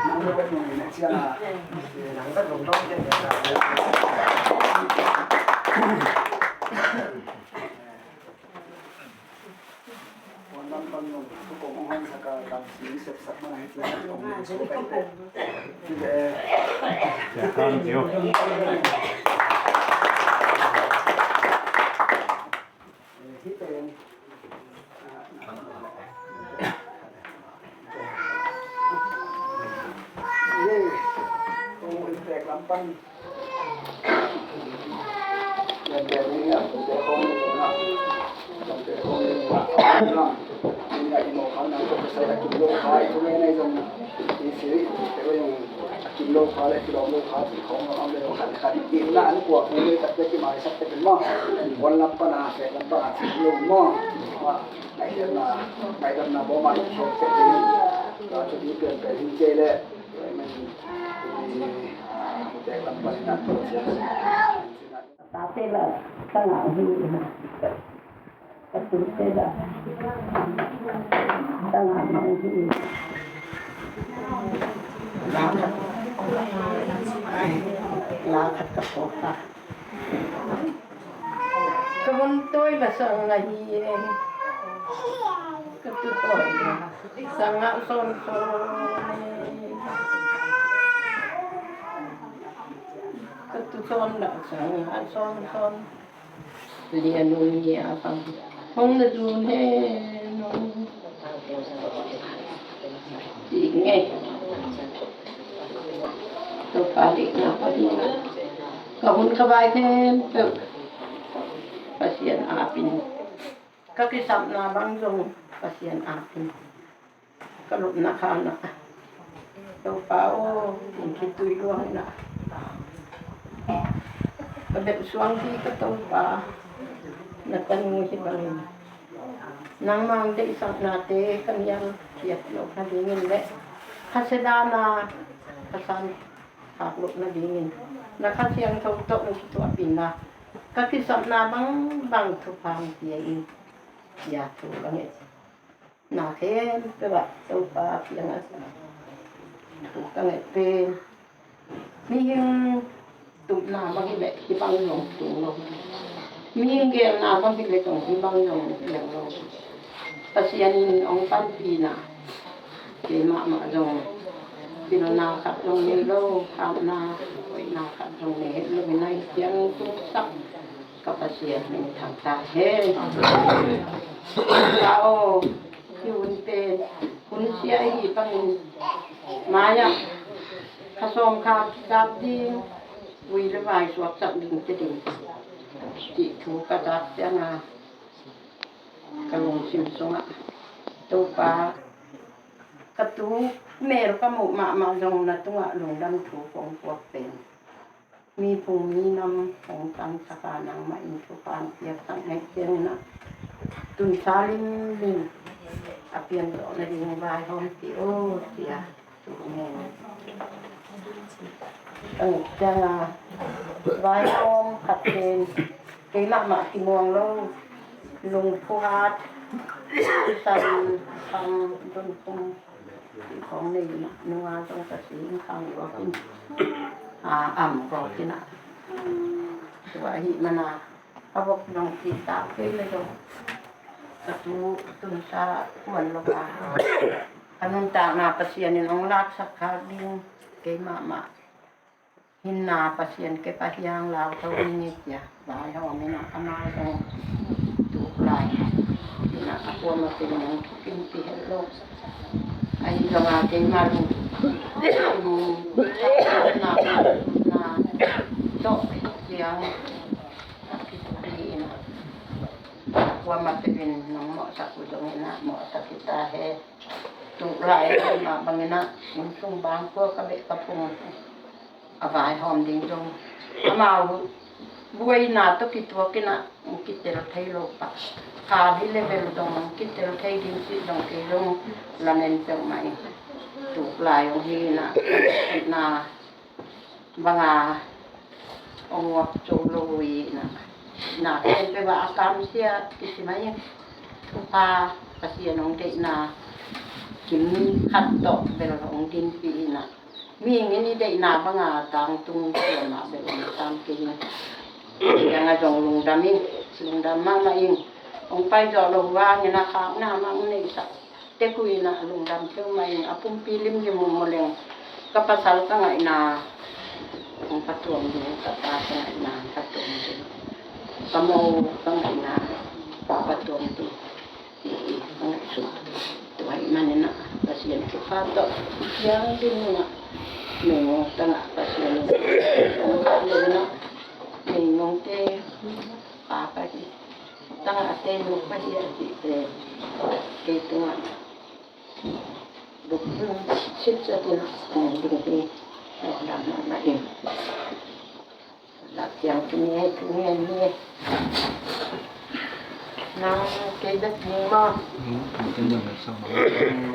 nang bek nung in a ciang a, nang bek nung dong ciang a. Wan lam pan nung tu kong hong han sak a, dam sing sep sak man a, ciang a kong nung su kai te. Ci te. Ya, kan ciu. Kim lo kha le kilawm lo kha cih khawng lo, am le lo khan khan itna an kuak hong le tak te kimaisak te pen maw? Wan lam pana fek lam pana cih lo maw? Ngaihna, ngaidamna bawma i khiat te pen ka cu i pian pen hin kei le tek lam panin an to cian. Tate la tangah hi. Ka tute la tangah mang hi. La khat, la khat ka phawk a. Ka hun tawi masang na hi e. Ka tu tawi na sangah sawnsawn e. Ka tu sawn la sangah sawnsawn. Lian un ngia bang hong na dun hen hong ding e. Topa deihna ka dun a, ka hun ka vai khempeuh Pasian apin, ka kisapna bang zong Pasian apin. Ka lupna khanah Topa aw, in khitui luang inah ka bep suang hi ka Topa, na tanu hi bangin nangmang deihsaknate ka nial khiat loh nadingin le khasia dana ka san khak loh nadingin na Kha Siangtho tawh na kithuahpihna ka kisapna bangbang thupha hong pia in, cia thu ka nget. Na khempeuh ah Topa kiangah thu ka nget pen, mihing tupna bang hileh hih bang zong tung lo. Mihing gelna bang hileh zong hih bang zong piang lo. Pasian in hong panpihna kei mahmah zong pilna khat zong nei lo, khamna hoihna khat zong nei het lo, na hi ciang tungsak ka Pasian min thang ta hen. Ka aw, hi hun pen hun sia ahi bangin mai-ah kha sawm kha kidap ding, Ui le vai suaksak ding te ding cih thu ka zak cianga ka lungsim sungah Topa ka tu mel ka muh mahmah zong na tungah lungdam thu kong puak pen. Mi phung mi nam hong tangsak a nangmah in thupha piaksak ngaih ciangin ah tunsa limlim a pian zawh nading vaihawm ti aw cia. Ka nget cianga vaihawm khat pen kei mahmah kimuang lo lungphuhat sal kham dunkhum khong nei nunga zong ka sing khang luakin a am kawkinah tua ahi mana a vok zong cihtak kei le zong ka tu tunsa kuan lo ka ka nuntakna Pasian in hong laksak khak ding kei mahmah hinna Pasian kei pa hiang lau tho ni nge cia vaihawm inah amau zong tuk lai inah a kuama pen nong thukim ti het lo. Ahi zonga keima lung na na tawh ciang a kituki inah a kuama pen nong mawhsak uh zong inah mawhsak hita he. Tuk lai a keima bangin ah inn sung bangkua ka beh ka phung a vaihawm ding zong amau buaina tawh kituakin ah kitel thei lo pah. Kha hi level zong kitel thei ding cih zong kei zong lamen peuhmah in tuk lai hong hi inah na banga hong uap co lo uh inah na ken peuhmah a kamsia kisimah in thupha Pasian hong deihna kim khat tawh bel hong dinpih inah mihing in i deihna banga tangtung tuamah bel hong tam kei in. Cianga zong lungdam in lungdam mahmah in hong pai zawh lo vangin a khakna mah hong neihsak tek uh inah lungdam peuhmah in a pumpi limlim uh muleng ka pasal ka ngaihna hong patuam ding ka pa ka ngaihna hong patuam ding ka mo ka ngaihna hong patuam ding. Tua ahih manin ah Pasian thupha tawh ciang ding unah mengong tangah Pasian in hong kah lo unah mengongte pa ka hi tangah a tei nu ka hi a cihte kei tungah buk sitsatin hong ding hi. Lungdam mahmah in. Lak ciang thu ngen thu ngen hi. Nang kei bek ning maw?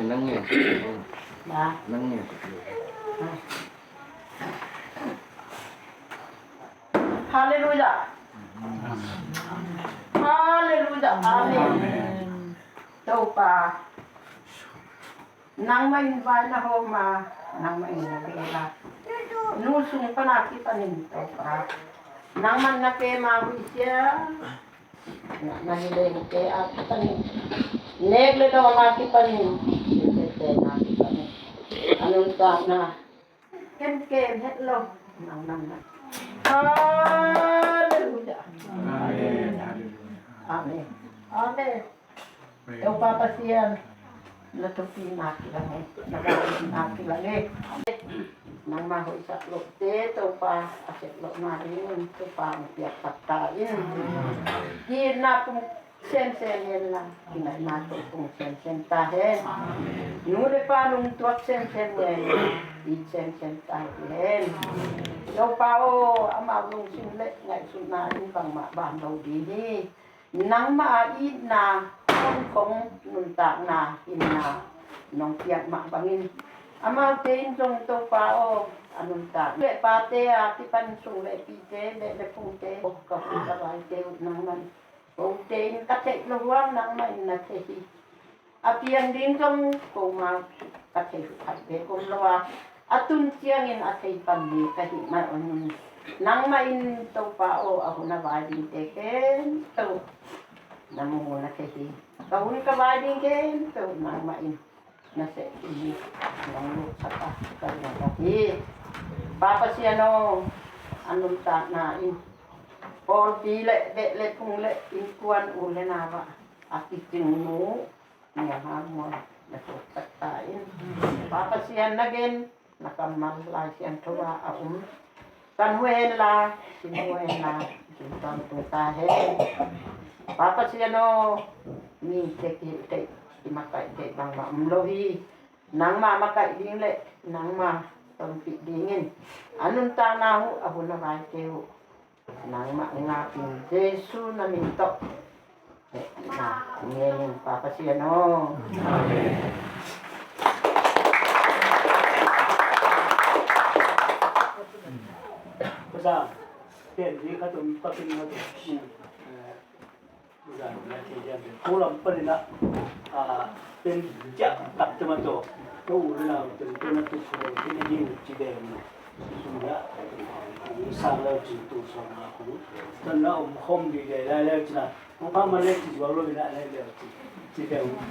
Nang ngen. Nang ngen. Halleluijah. Halleluijah. Amen. Topa. Nangmah in vai na hawm a, nangmah in na bel a. Nu sung pan a kipanin Topa. Nangmah in na kem a huih sia. Na hi leng te a kipanin. Nek le dawn a kipanin. Nek le dawn a kipanin. A nuntakna. Ken kem het lo. Nang nang nang. Halleluijah. Amen. Amen. Amen. Topa Pasian, na thupina kilang e, na galina kilang e. Nangmah hoihsak lohte Topa a sep lohna dingin Topa hong piaksak ta in. Itna pum semsem hen la, kingaihna tawh pum semsem ta hen. Nu le pa lungtuak semsem hen, it semsem ta hen. Topa aw, amau lungsim le ngaihsutna in bangmah ban lo ding hi. Nangmah a itna, khongkhong nuntakna, hinna nong piak mah bangin amaute in zong Topa aw, a nuntak le pate a kipan sung le pite le le phungte, ka hu ka vaite uh nangmah in kote in ka theih lo huam nangmah in na thei hi. A piang ding zong koma ka thei uh khat bek om lo a, a tun ciangin a thei pan mi ka hih mah un. Nangmah in Topa aw, a hun a vai dingte khempeuh na mu na thei hi. Ka hun ka vai ding khempeuh nangmah in na seh hi. Nong luksak a ka lungdam hi. Pa Pasian aw, a nuntakna in pawlpi le beh le phung le innkuan u le nau ah a kicing nu Niang Hang Muan na suaksak ta in. Pa Pasian na gen, na kammal Lai Siangtho ah a om. Tan hu hen la, kin hu hen la, kin tawntung ta hen. Pa Pasian aw, mite kihilh theih, kimakaih theih bangmah om lo hi. Nangma makaih ding le nangma tonpih dingin a nuntakna uh, a hun a vaite uh, nangmah ngapin Jesu na min tawh hehpihna ngen in, Pa Pasian aw. Ko lam panin ah, a, pen ciah tak te mah tawh, ko u le nau teng tawh na tuk suak ding hi ci deng mah. Sum ya sang leu cin tu suak na ku. Tan na om khom ding dei lai leu cin a, hong pha ma le ci zuak lo ina lai leu ci, ci deng mah.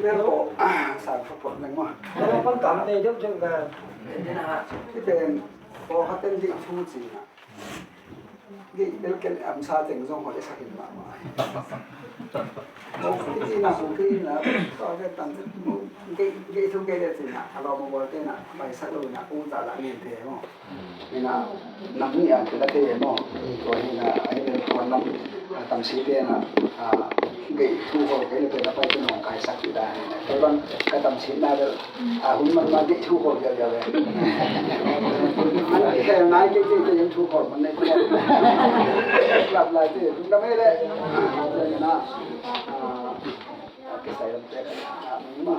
Leu, a, sang khop pot leng mah. Leu pang tam nei deuh deuh ga. Ci deng, ko ha ten ding thu ci na. Gei bel ken am sa teng zong hoih sak in mahmah. Hong kei na, hong kei na, tua ke tam, gei, gei thu kei le cin na, a lawm a bawl te na, pai sak lo na, kong za la ngen te maw. Ni na, nam ni a te la te maw. Tua ni na, a hi bel tua nam, a tam si te na, a, gei thu ko kei le te na pai te nong kai sak ti da ni na. Te bang ka tam si na bel, a, hun man ma gei thu ko vial vial le. An khel nai gei gei gei thu ko man nei ko. Lap lai te, hun da mei le. Na, a, ke sai lam te, a, ma.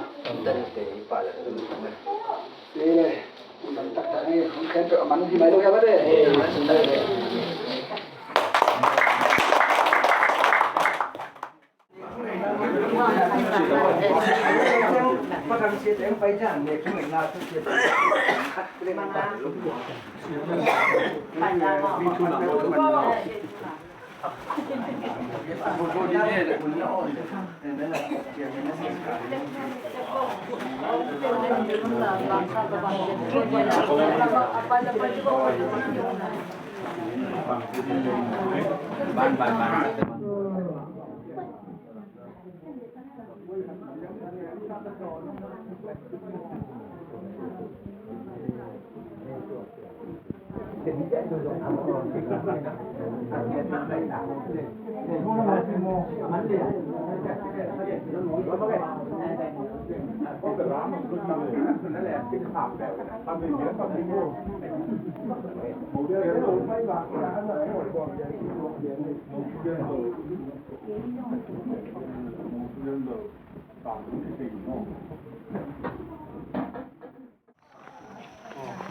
Te le, hun dam tak tak ni, hun khen pe man hi mai lo ya ba de.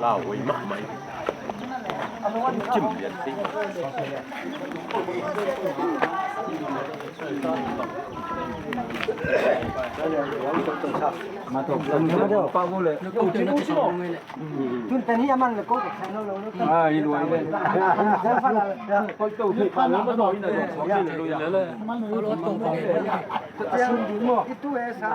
Lau ui mah mai. Cim lian ting. Tun pen hi a man le ko ka khan lo lo. Ah, hi lo ai le. Ko to hi pa na ma do hi na do. Ko le le. Ko lo to. Ko lo to. Itu eh sa.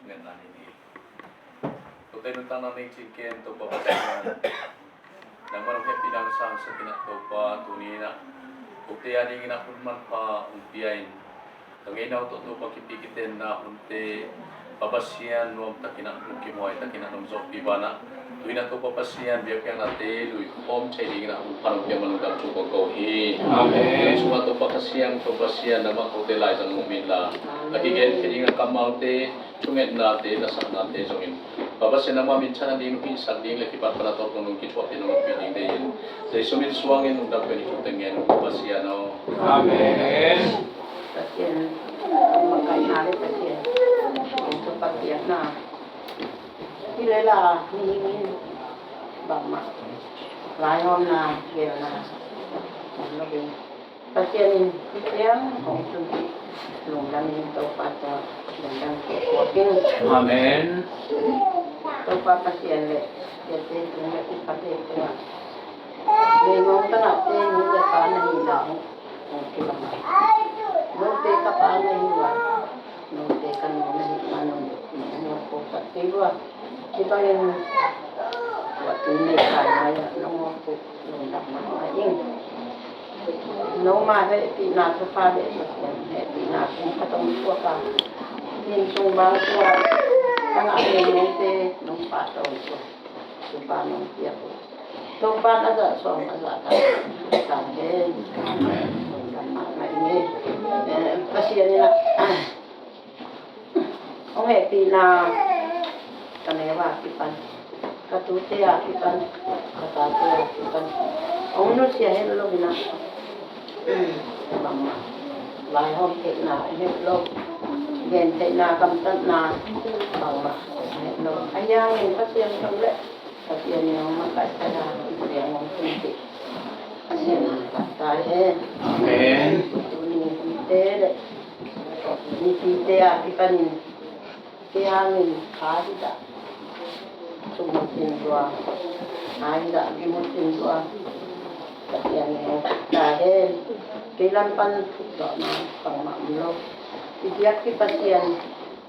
Ngetna ni ni. Kote nuntakna ning cingken Topa Pasian. Nangmah hong hehpihna hong sangsak in ah Topa tuni in ah kote a dingin ah hun manpha hong pia in. Ka ngeina uh tawh Topa kipi kitenna hunte Pa Pasian nuamtakin ah hong kimuai takin ah hong zawhpih banah. Tu in ah Topa Pasian biakpiaknate lui khawm thei dingin ah hun pha hong pia man ung dam thu kong ko hi. Amen. Tuni sungah Topa Kha Siang, Topa Pasian nangmah kote laizang hong min la. A kigen khe ding a kammalte, thungetnate, lasaknate zongin Pa Pasian nangmah min channa ding, hihsak ding le kipatpana tawh nong kithuahpih nong ompih ding deihin Jesu min suangin lungdam pen i thute ngen uh Pasian aw. Amen. Pasian. Makaihna le Pasian, Pasian na. Hi le la, mihing in bangmah laihawmna, geelna om lo ding. Pasian in hih ciang hong tun lungdam in Topa tungah lungdam kong ko in. Amen. Topa Pasian le, Pasian tung le, i Pasian tungah, leilung tangah te nu le pa na hihna hong, hong kilang. Note ka pa na hi uh a, note ka nu na hih man, nong, nong hong ko sak kei uh a. Hih bangin tua tun nei ka ngai a, nong hong ko lungdam mahmah ing. Noma hehpihna thupha le Pasian hehpihna kum khat hong suak a, inn sung bang suak, ka ngah le note nong pahtawi suak, thupha nong piak uh. Topa na zah sawm a zah ta, ta hen. Lungdam mahmah ing. Eh, Pasian in a, hong hehpihna ka neu a kipan, ka tute a kipan, ka tate a kipan, hong nusia het lo in a, bangmah laihawm theihna het lo, gen theihna, gamtatna bangmah het lo. Ahi hangin Pasian tungah le Pasian in hong makaih ta a, Pasian hong tun cih, Pasian in makaih ta hen. Amen. Tuni hite le mipite a kipanin kei hangin kha hi ta, sum mutin tua, a hi ta, bi mutin tua, Pasian in hong ta hen. Kei lam pan thuk zawhna bangmah om lo. I biak i Pasian,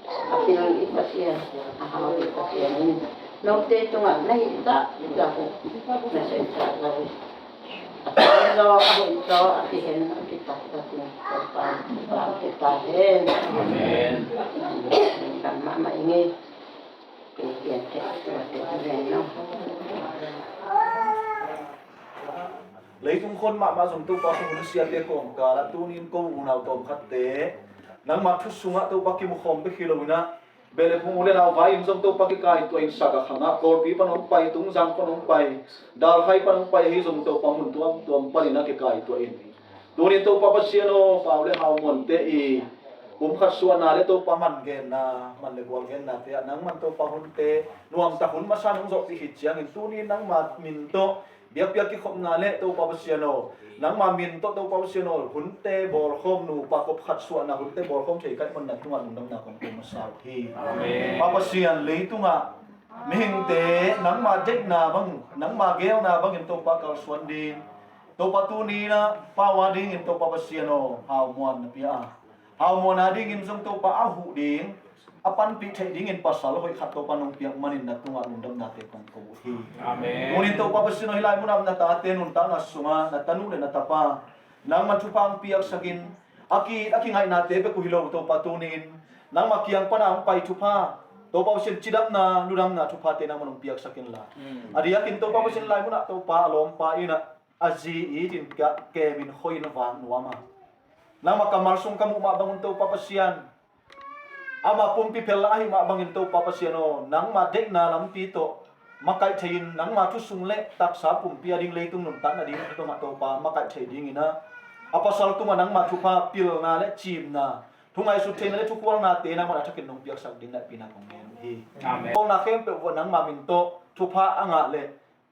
a pil i Pasian, a hau i Pasian in note tungah na hih zahzah uh, na sep zahzah uh, a pil zaw, a hoih zaw, a kihen, a kitaktak in Topa in ta hen. Amen. Lungdam mahmah ing ei. Kei pian teh tua teh a ven lo. Leitung khon mahmah zong Topa hong hun siate kawmkal ah tuni-in ko unau tawmkhatte nangma thu sungah Topa kimukhawm bek hi lo in ah, beh le phung, u le nau vai-in zong Topa kikaituah in, Sakah khangah, Kawlpi pan hong pai, Tungzang pan hong pai, Dalhai pan hong pai ahi zong Topa mun tuamtuam panin ah kikaituah in. Tuni-in Topa Pasian aw, Pau le Hau Muante i pumkhat suahna le Topa man genna, man le gual gennate ah nangman Topa hunte nuamtak hun masa nong zawhpih khit ciangin tuni-in nangma min tawh biakpiak kikhopna le Topa Pasian aw, nangma min tawh Topa Pasian aw, hunte bawlkhawm, nupa kop khat suahna hunte bawlkhawm thei ka hih manin na tungah lungdamna kong ko masa uh hi. Amen. Pa Pasian, leitungah mihingte nangma deihna bang, nangma geelna bangin Topa kalsuan ding, Topa tuni-in ah Pau a dingin Topa Pasian aw, Hau Muan na pia a, Hau Muan a dingin zong Topa a huh ding, a panpih theih dingin pasal hoih khat Topa nong piak manin na tungah lungdamnate kong ko uh hi. Amen. Tuni-in Topa Pasian aw, hih lai munah na tate nuntakna sungah na tanu le na tapa nangman thupha hong piaksak in, a ki, a kingaihnate bek uh hi lo Topa tuni-in nangma kiang pana hong pai thupha, Topa Pasian cidamna, ludamna thuphate nangman hong piaksak inla. Mm. A diakin Topa Pasian lai munah Topa a lawmpa in ah a zi it in ka, kem in khoi in vak nuam a, nangma kammal sung ka muh mah bangun Topa Pasian, ama pumpi phel lah ahih mah bangin Topa Pasian aw, nangma deihna lampi tawh makaih thei-in nangma thu sung le taksa pumpi a ding, leitung nuntakna ding tungah Topa makaih thei dingin ah, a pasal tungah nangma thupha, pilna le cimna, thu ngaihsut theihna le thukhualnate nangman a thakin nong piaksak ding na hehpihna kong ngen uh hi. Amen. Khawlna khempeuh uh ah nangma min tawh thupha a ngah le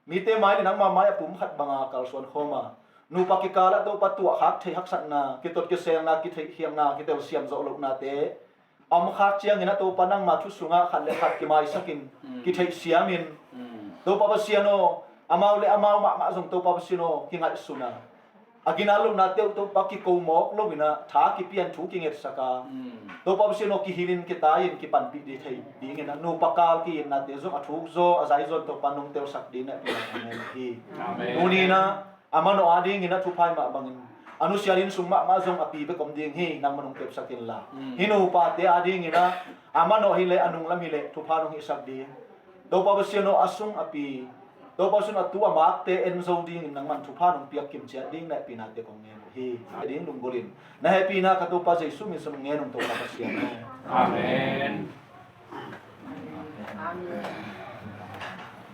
mite mai le nangma mai a pumkhat banga kalsuan khawm a, nupa kikal ah Topa tuahkhak theih haksatna, kitot kiselna, kitheihkhialhna, kitelsiam zawh lohnate a omkhak ciangin ah Topa nangma thu sungah khat le khat kimaisakin, mm, kitheihsiamin, mm, Topa Pasian aw, amau le amau mahmah zong Topa Pasian aw kingaihsun a, a ginat lohnate uh Topa kiko mawk loin ah tha kipia in thu kingetsak a, mm, Topa Pasian aw kihilhin kitai-in kipanpih ding thei dingin ah nupa kal ki-itnate zong a thuk zaw a zai zaw in Topa nong telsak ding na hehpihna kong ngen uh hi. Amen. Tuni-in ah a manawh a dingin ah thupha ahih mah bangin a nusia ding sung mahmah zong a pi bek om ding hi, nangman hong kepsak inla. Mm. Hih nupate a dingin ah a manawh hileh a nunglam hileh thupha nong hihsak ding, Topa Pasian aw, a sung a pi, Topa Pasian aw, a tu a makte en zo dingin nangman thupha nong piak kim ciat ding na hehpihnate kong ngen uh hi. Ding lunggulhin na hehpihna ka Topa Jesu min suang ngen ung Topa Pasian aw. Amen.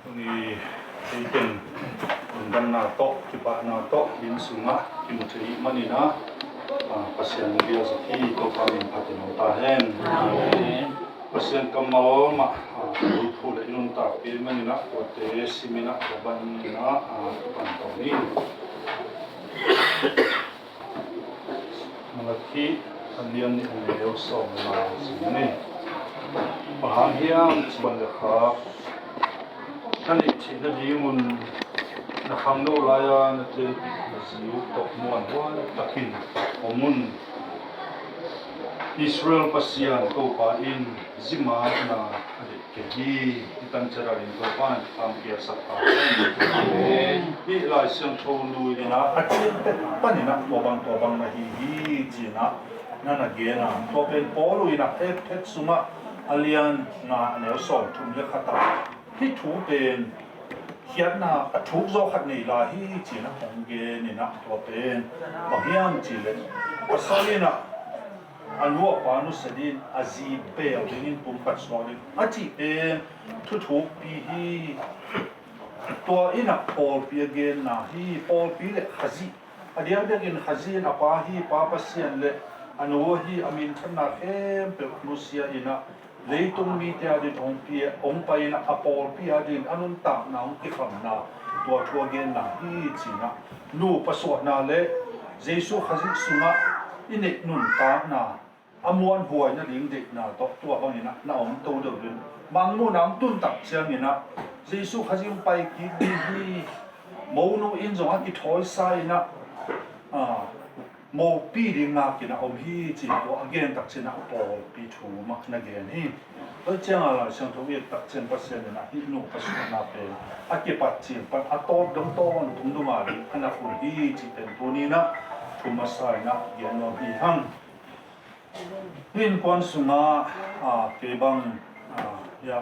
Tuni ei pen lungdamna tawh, kipahna tawh inn sungah kimu thei manin ah, Ah, Pasian biak zak hi. Topa min phatin om ta hen. Amen. Pasian kammal mah, ah, a lungphu le i nuntakpih manin ah, tuate simin ah, tua bangin ah, ah, thupan tawh ni. Malakhi a lian nih a neu sawm le nga sim ni. Bang hang hiam cih leh kha, na neih theih nadingun na khangno lai-a na telpih na zi uh tawh muanhuai takin om un. Israel Pasian Topa in zi maakna a deih kei hi. I tan ciat adingin Topa in thupha piaksak ta hen. Amen. Hih Lai Siangtho nu in ah a ciang pek panin ah tua bang tua bang na hi hi ci-in ah na na gen a, tua pen Paul in ah Efesa sungah a lian nga a neu sawmthum le khat ah hih thu pen khiatna a thuk zaw khat nei lai hi ci-in ah hong gen in ah, tua pen bang hiam cih leh pasal in ah a nu a pa nusia dingin, a zi beel dingin pumkhat suak ding a cih pen thuthukpi hi. Tua in ah pawlpi a genna hi. Pawlpi le Khazih, a diakdiakin Khazih in a pa hi, Pa Pasian le a nu ahi, a minthanna khempeuh nusia in ah leitung mite adingin hong pia, hong pai in ah a pawlpi adingin a nuntakna hong kikhamna, tua thu a genna hi ci-in ah, nupa suahna le Jesu Khazih sungah i neih nuntakna a muanhuai nading deihna tawh tua bangin ah na om to deuh ding. Mangmuhna hong tun tak ciangin ah Jesu Khazih hong pai kik ding hi. Monu in zong a kithawisa in ah, ah, mopi ding ngakin a om hi ci-in tua a gen tak ciangin ah pawlpi thu mah na gen hi. Tua ciangin ah Lai Siangtho i et tak ciang Pasian in ah hih nupa suahna pen a kipat cil pan a tawp dong tawntung dong a ding a na khun hi cih pen tuni in ah thu masa in ah gen nuam hi hang. Hih innkuan sungah, ah, kei bang, ah, ya,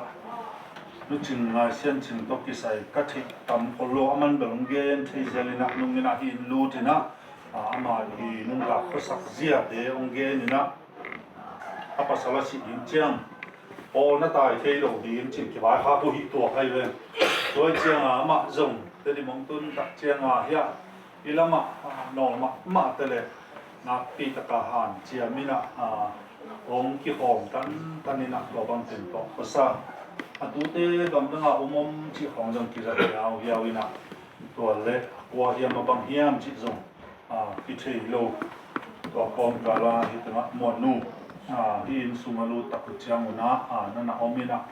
Nu Cing Ngai Sian Cing tawh kisai ka theih tam khol lo, a man bel hong gen thei zel in ah, nung in ah hih inn lut in ah, ah, amah i nuntak khuasak ziate hong gen in ah, a pasal a sih ding ciang pawl na tai thei lo ding cih kivaikhak uh hi tuak ahi ve. Tua ciangin amah zong Tedim hong tun tak ciangin hiah i lamah, ah, nawl mahmahte le nakpi taka hanciam in ah, ah, hong kikhawm tantan in ah tua bang teng tawh ka sa. A tute gamdang a om om cih khawng zong kizat hiauhiau in ah, tua le a kua hiam a bang hiam cih zong, ah, kithei lo. Tua kawmkal ah hih tengah Muannu, ah, hih inn sung a lut tak uh ciangun ah, ah, na na om in ah,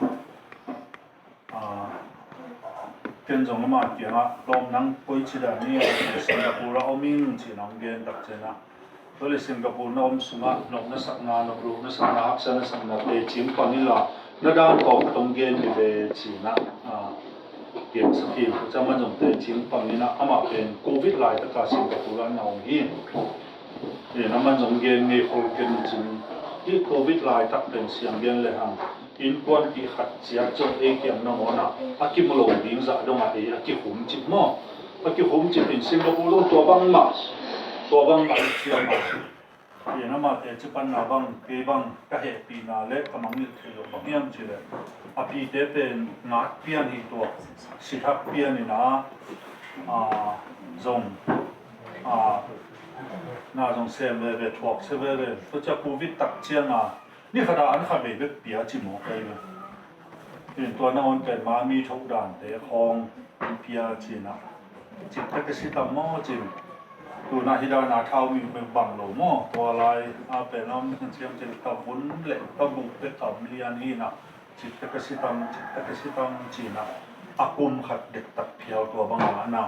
ah, ken zong amah kiangah, "Lawm, nang koici dan hi a?" "Singapore ah om ing," ci-in hong gen tak ciangin ah, "Tua leh Singapore na om sungah nop na sakna, nop loh na sakna, haksa na sakna teci hong pang inla, na dan tawh khat hong gen hi ve," ci-in ah, ah, gensak hi. Tua ciang amah zong teci hong pang in ah, amah pen Covid laitak a Singapore ah na om hi. Eh, amah zong gen ngei khol kei cin, hih Covid laitak pen siang gen le hang, innkuanpih khat ciat zong ei kiang nangawn ah a kimu lo ding zah dong ah ei a kikhum cip maw? A kikhum cip in Singapore zong tua bangmah, tua bangmah i ciam a. Tua amah teci panna bang, kei bang ka hehpihna le ka mangngilh theih loh bang hiam cih leh, a pite pen ngat pian hi tua, sithak pian in ah, ah, zong, ah, na zong sem veve, thuak sia veve. Tua ciang Covid tak ciang a, ni khat a an khat vei bek pia ci mawk ahi ve. Tua nangawn pen ma mi tho dante khawng an pia ci-in ah, cik tak a si tam maw ci-in. Tu-in ah hih dan a thau mi bang lo maw? Tua lai a pen a om ciang cin, ka vun le ka buk bek a om lian hi-in ah, cik tak a si tam, cik tak a si tam ci-in ah, a kum khat dektak phial tua bang a na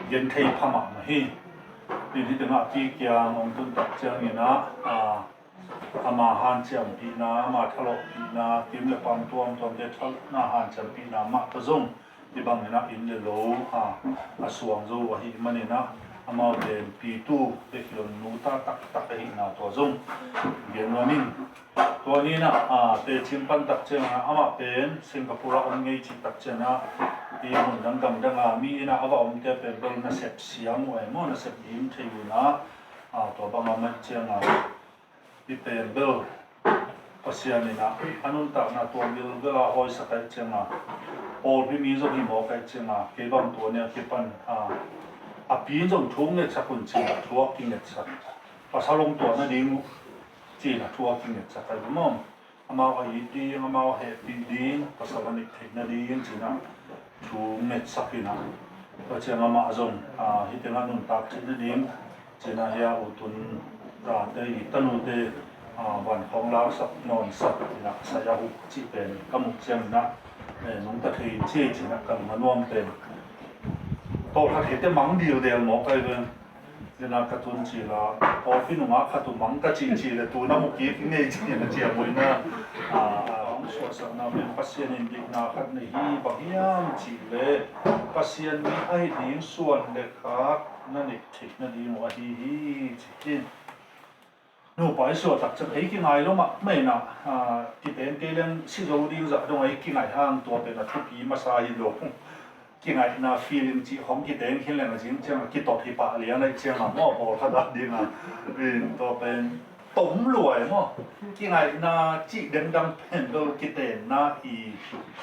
gen thei pha mahmah hi. Tua hih tengah pi kiang hong tun tak ciangin ah, ah, ama hanciampihna, ama thalawhpihna, kim le pam tuamtuamte thalawhna hanciampihna mah tawh zong hih bangin ah inn le lo, ah, a suang zo ahih manin ah, amaute pitu bek hi lo, nuta taktak ahihna tua zong gen nuam ing. Tua ni-in ah, ah, teci pan tak ciangin ah, amah pen Singapore ah om ngei cih tak ciangin ah, i mun dang gam dang a mi in ah a va omte pen bel nasep siam uh e maw, nasep dim thei uh in ah, ah, tua bang a om ciangin ah, hih pen bel Pasian in ah a nuntakna tua gilgel a hawisak ahih ciangin ah, pawlpi mi zong hi mawk ahih ciangin ah, kei bang tua ni a kipan, ah, a pi in zong thu ngetsak un ci-in ah thu a kingetsak. pasal hong tuah nading uh, ci-in a thu a kingetsak ahi ve maw. Amau a it ding, amau a hehpih ding, pasal a nih theih nading ci-in a thu ngetsak in a, tua ciang amah zong, ah, hih tengah nuntak theih nading ci-in a, hih a U Tun Zate i tanute, ah, van khawng lausak nawnsak in a, saya uh cih pen ka muh ciangin a, eh, nungta thei in ci, ci-in a ka lung a nuam pen. Tawlkhat hi te mang dildel mawk ahi ve. Tua in a ka tun cil a, pawlpi nungah khat uh mang ka cih cih leh tu-in a mu kik hi ngei ci-in a ciang uh in a, ah, ah, hong suahsakna pen Pasian in deihna khat nei hi, bang hiam cih leh Pasian mi ahih ding suan le khak na neih theih nading uh ahi hi, ci hi. Nupa i suah tak ciang ei kingai lo mahmah in a, ah, kiten kei leng si zo ding zah dong ei kingai hang, tua pen a thupi masa hi lo. Kingaihna feeling cih khong kiteng khin leng a zing ciang a kitot hi pah lian ahih ciang a maw, pawlkhat a ding a. In tua pen tom luai maw. Kingaihna cih dengdang pen bel kitenna i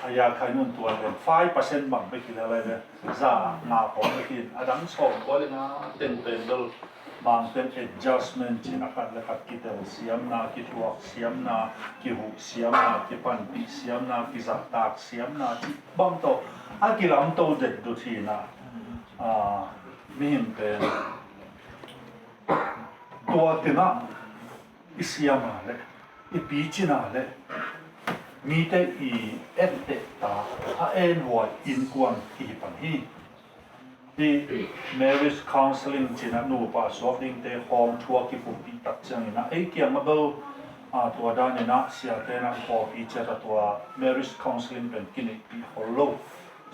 a ya khai nun tua pen five percent bang bek hi lel lai le. Za nga khong bek hi in, a dang sawm kua le nga teng pen bel Mangten adjustment cih a khat le khat kitel siamna, kithuak siamna, kihuh siamna, kipanpih siamna, kizahtak siamna cih bang tawh a kilamto det dut hi in a, ah, mihing pen tua teng ah i siam a le i picin a le mite i etteh ta a enhuai innkuan kihi pan hi. Hih marriage counseling cih a nupa suak dingte khawng thu a kikumpih tak ciangin a, ei kiang a bel, ah, tua danin a siate in a pawlpi ciat a tua marriage counseling pen kineihpih khol lo.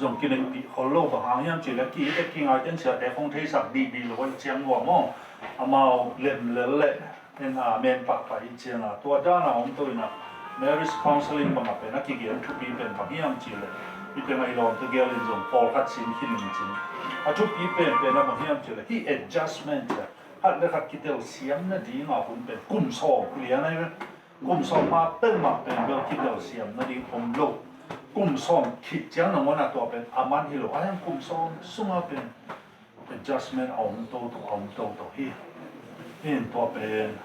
Zong kineihpih khol lo, bang hang hiam cih leh ki-it kingaite in siate khawng theisak dihbih lo ahih ciang uh a maw. Amau lemlel leh en a men pahpah i ciang a, tua dan a om to in a, marriage counseling bang a pen a kigen thupi pen bang hiam cih leh, i teng a i lawmte gel in zong pawlkhat sin khin in cin. A thupi pen pen a bang hiam cih leh hih adjustment cih a, khat le khat kitel siam nading a hun pen kum sawm lian ahi ve. Kum sawm ma pen mah pen bel kitel siam nading om lo. Kum sawm khit ciang nangawn a tua pen a man hi lo, a hiang kum sawm sung a pen adjustment a om toto, a om toto hi. Hin tua pen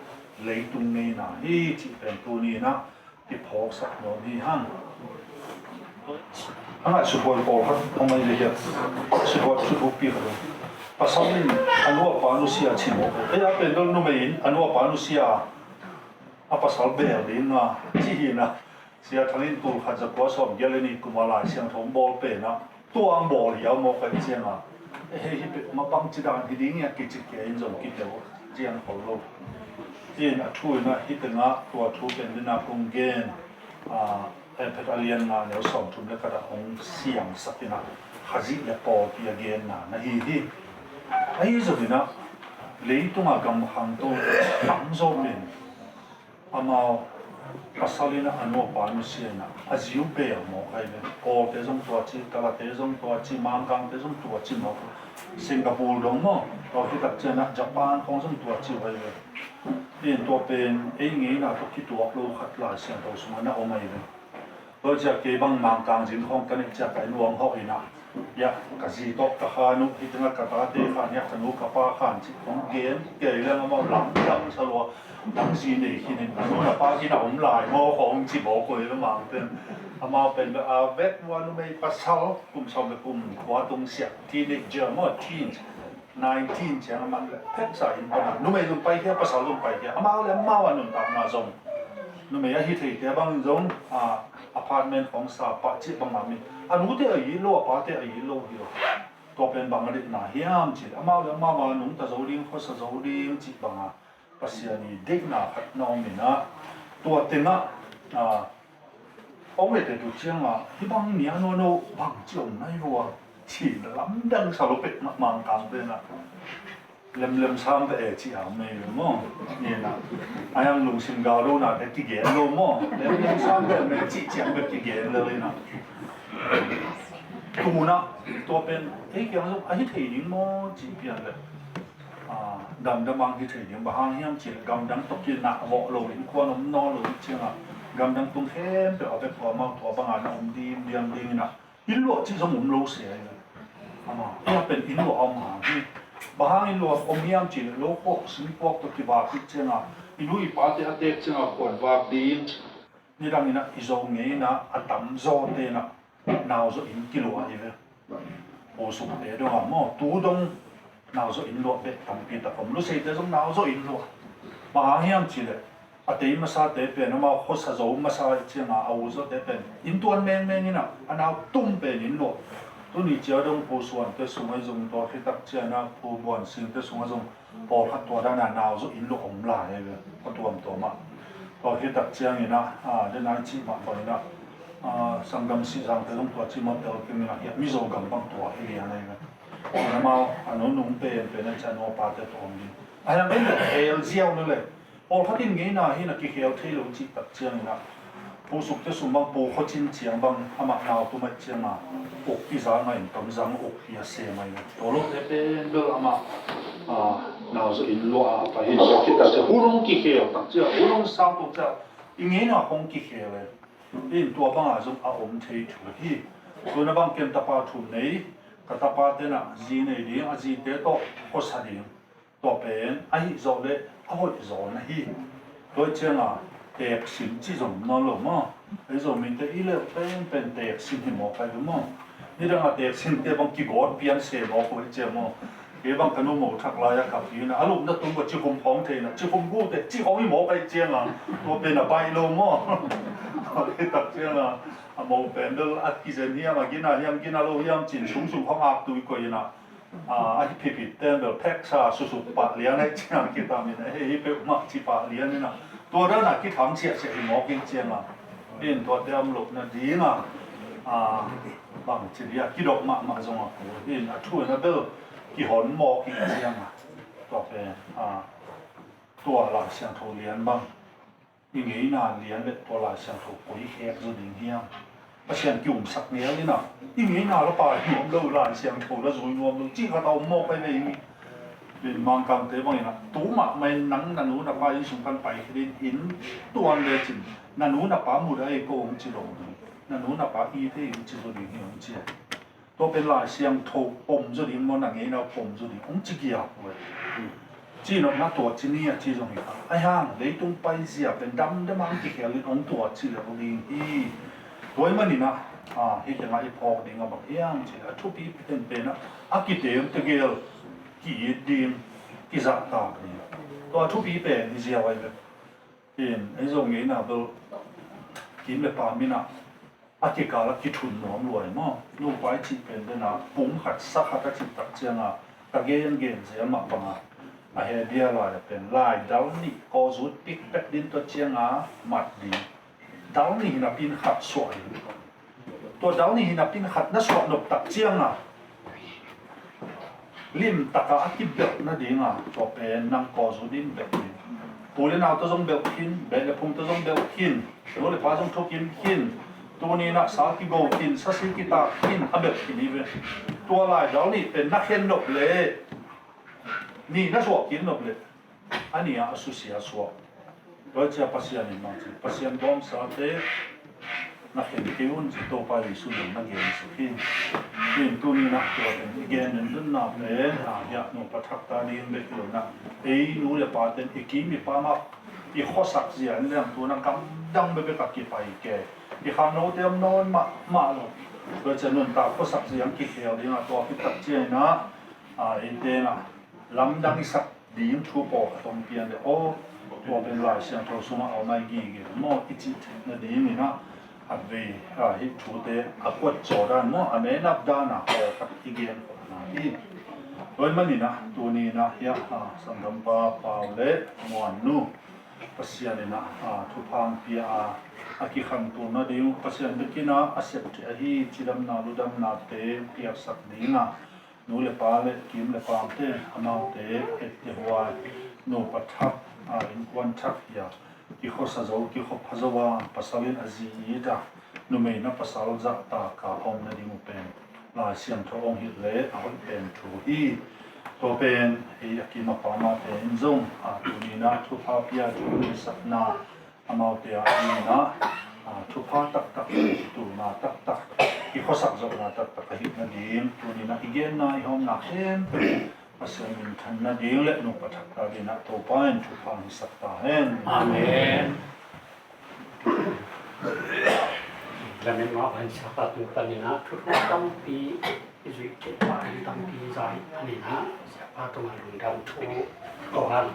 leitung ngeina hi cih pen tuni in a kiphawksak nuam hi hang. A ngaihsut huai pawlkhat a ngai le hiat. Sut huai, sut huai pi khat. Pasal in a nu a pa nusia cih mawk. Ei a pen dol numei in a nu a pa nusia a pasal bel ding a cih hi in a. Sia Thang in tul khat za kua sawm giat le nih kum a Lai Siangtho bawl pen a, tua ang bawl hiau mawk ahih ciang a, eh, hei hi peuhmah bangci dan hi ding hiam kici kia in zong kitel cian khol lo. In a thu in a hih teng ah tua thu pen ding a kong gen, ah, Efesa a lian nga neu sawmthum le khat ah hong siangsak in a, Khazih le pawlpi a genna na hi hi. Ahi zongin a, leitung a gam khangto tamzaw pen amau pasal in a nu a pa nusia in a, a ziu bel mawk ahi ve. Kawlte zong tua ci, Kalate zong tua ci, Mangkangte zong tua ci mawk. Singapore dong maw, tua khit tak ciang a Japan khawng zong tua ci uh ahi ve. In tua pen ei ngeina tawh kituak lo khat Lai Siangtho sungah na om ahi ve. Tua ciang kei bang Mangkang zin khawng ka neih ciang ka inn uang hawh in a, ya, ka zi tawh ka khan uh, hih teng ah ka tate khan, ya, ka nu ka pa khan cih khawng gen kei leng amau lamdang sa lua. Nang zi nei khin in, a nu na pa khin a om lai maw khawng ci bawl koi lua mang pen. Amau pen bel a vek ua numei pasal kum sawm le kum kua tung siak, teenager maw, teens. Nineteen ciang a man leh pheksa inn pan a, numei zong paikhia, pasal zong paikhia, amau le amau a nuntakna zong. Numei a hi theite bang zong, a, apartment khawng sa pah cih bang a mi. A nute a it lo, a pate a it lo hi lo. Tua pen bang a deihna hiam cih leh amau le amau a nungta zo ding, khuasa zo ding cih bang a Pasian i deihna khat na om in a. Tua teng ah, a, Ong ete tu ciang a, hih bang nia nuanu bang ci om nai vua, ci na lamdang sa lo pek mah Mangkang pen a. Lemlem sam pek e ci a om nai lo maw. Ni na. A yang lungsim gal lo na te kigen lo maw. Lemlem sam pek me ci ciang pek kigen lo na. Tu na, tua pen, ei kiang zong, a hi thei ding maw, ci pian le. A, gamdang mang hi thei ding, bang hang hiam cih leh gamdang tawh kinah vawh lo, innkuan om nawn lo ciang a, gamdang tung khempeuh a bek tua amau tua bang a na om dim diam ding in a, inn luah cih zong om lo se ahi. Amau, ei a pen inn luah a om hang hi. Bang hangin lua om hiam cih leh lo khuak sing khuak tawh kivak hi ciangin, i nu i pate a teek ciangin khuan vak ding. Nidangin ah i Zo ngeina a tamzaw te'n ah nauzaw inn kiluah hi ve. Pu Sukte dong a maw, tu dong nauzaw inn luah bek tampi tak om. Luseite zong nauzaw inn luah. Bang hang hiam cih leh a tei masate pen amau khuasa zo masa hi ciangin a u zawte pen inn tuan mengmeng in ah a nau tum pen inn luah. Tuni ciang dong Pu Suante sung ahi zong, tua khit tak ciangin ah Pu Buan Singte sung ahi zong pawlkhat tua dan a nauzaw inn luah om lai hi ve, a tuamtuam ah. Tua khit tak ciangin ah, a, den a i cih mah bangin ah, a, sanggam Sihzangte zong tua ci mah tel kei in ah, hiah Mizo gam bang tua hi lian ahi ve. Amau a nunung pen pen a ciang a nu a pate tawh om ding. A hiang en leh hel ziau lel e. Pawlkhat in ngeina hi in ah kikhel thei lo cih tak ciangin ah, Pu Sukte sung bang, Pu Khua Cin Ciang bang amah nau tum ahih ciangin uk kiza ngai in, Tonzang uk hi a sem ahi ve. Tua lote pen bel amah, a, nauzaw inn luah a pai hi. Tua khit tak ciang hun hong kikhel tak ciang, hun hong sang tak ciang i ngeina hong kikhel e. Hi in tua bangah zong a om thei thu hi. Tuna bang ken tapa thum nei, ka tapate'n ah zi nei ding, a zite tawh khuasa ding. Tua pen ahi zawh leh a hoih zaw na hi. Tua ciangin teeksin cih zong om nawn lo maw. Ei Zomite i lelh penpen teeksin hi mawk ahi ve maw. Nidang a teeksinte bang kigawt pian se mawk uh hi ciang maw. Kei bang ka nu mo thak lai a kap hi in ah, a lupna tung ka cikhum khawng thei in ah, cikhum gu teh cih khawng hi mawk ahi ciangin tua pen a baih lo maw. A lei tak ciangin a mo pen bel a kizen hiam, a gina hiam, gina lo hiam ci in sungsung khawng aktui koih in ah, a, a hi phipit ten bel pheksa susuk pah lian ahi ciang kitam in ah, hei hi peuhmah ci pah lian in ah, tua dan a kithang siahsiah hi mawk hi ciangin, in tuate a om loh nadingin, a, bang ci dia kidop mahmah zong a, in a thu in a bel kihon mawk hi ciangin, tua pen, a, tua Lai Siangtho lian bang i ngeina lian leh tua Lai Siangtho koi khek zaw ding hiam? Pasian kiumsak ngel in ah, i ngeina la pai nuam lo, Lai Siangtho la zui nuam lo cih khat a om mawk ahi ve. Inn Mangkangte bangin ah, tu mahmah in nang na nu na pa inn sung pan pai khit in, inn tuan lecin na nu na pa mudah ei ko hong ci lo, na nu na pa it ei hong ci zaw ding hi hong ci a. Tua pen Lai Siangtho pom zaw ding maw, na ngeina pom zaw ding, hong ci giak uh e. Ci nopna tua ci ni a ci zong hi kha. Ahi hang leitung paizia pen damdam hang kikhel in hong tua ci lel ding hi. Tua ahih manin ah, a, hih tengah i phawk ding a bang hiam cih leh a thupi penpen ah a kitem tegel ki-it ding, kizahtak ding. Tua a thupi pen hi ziau ahi ve. In, ei Zo ngeina bel kim le pam in ah a kikal a kithun nuam lua hi maw. Nupa i cih pen den a pum khat sa khat a cih tak ciangin ka gengen zel mah bangin a Hebru lai a pen lai dal nih kawzut pikpek ding tua ciangin mat ding. Dal nih hi napi in khat suah hi. Tua dal nih hi napi in khat na suah nop tak ciangin limtak a kibelh nadingin tua pen nang kawzut in belh ding. Pu le nau tawh zong belh khin, beh le phung tawh zong belh khin, nu le pa zong thukim khin, tuni in ah sal kigo khin, sasi kitak khin, a belh khin hi ve. Tua lai dal nih pen na khen nop leh, nih na suah khin nop leh, a nih ah a susia suak. Tua ciang Pasian in bang ci, Pasian gawmsate na khen kei un ci, Topa Jesu in na gen suk hi. Tua in tuni in ah tua teng i gen dundunna pen, a, hiah nupa thak ta ding bek hi lo in ah, ei nu le pa ten i kim i pam a i khuasak zia in leng tu in ah gamdang bekbek a kipai kei, i khangnote om nawn mahmah lo. Tua ciang nuntak khuasak zia in kikhel ding a, tua khit tak ciangin ah, a, eite in ah lamdang i sak ding thu pawlkhat hong pian leh, aw, tua pen Lai Siangtho sungah a om ahi gige maw i cih theih nadingin ah, khatvei, a, hih thute a kuat zaw dan maw, a mehnap dan a pawlkhat i gen khawh ngai hi. Tua ahih manin ah tuni in ah hiah, a, Sanggampa Pau le Muannu, Pasian in ah, a, thupha hong pia a, a kikhantoh nading uh, Pasian bek in ah a sep theih ahi cidamna ludamnate piaksak ding a, nu le pa le kim le pamte, amaute etteh huai, nupa thak, a, innkuan thak hi a, kikhuasa zo, kikhuapha zo a, pasal in a zi it a, numei in a pasal zahtak a om nading uh pen Lai Siangtho hong hilh leh a hoih pen thu hi. Tua pen ei a kim a pamte in zong, a, tuni in ah thupha pia, thu nuisakna, amaute a dingin ah, a, thupha taktak, kituhna taktak, kikhuasak zawhna taktak ahih nading tuni in ah i genna i hawmna khempeuh, Pasian minthan nading le nungpha thak ta dingin ah Topa in thupha hong hisak ta hen. Amen. Lamet mah bang siapa tung panin ah thuthuah tampi i zuih kei pa in tampi zai panin ah siapa tungah lungdam thu ko hang.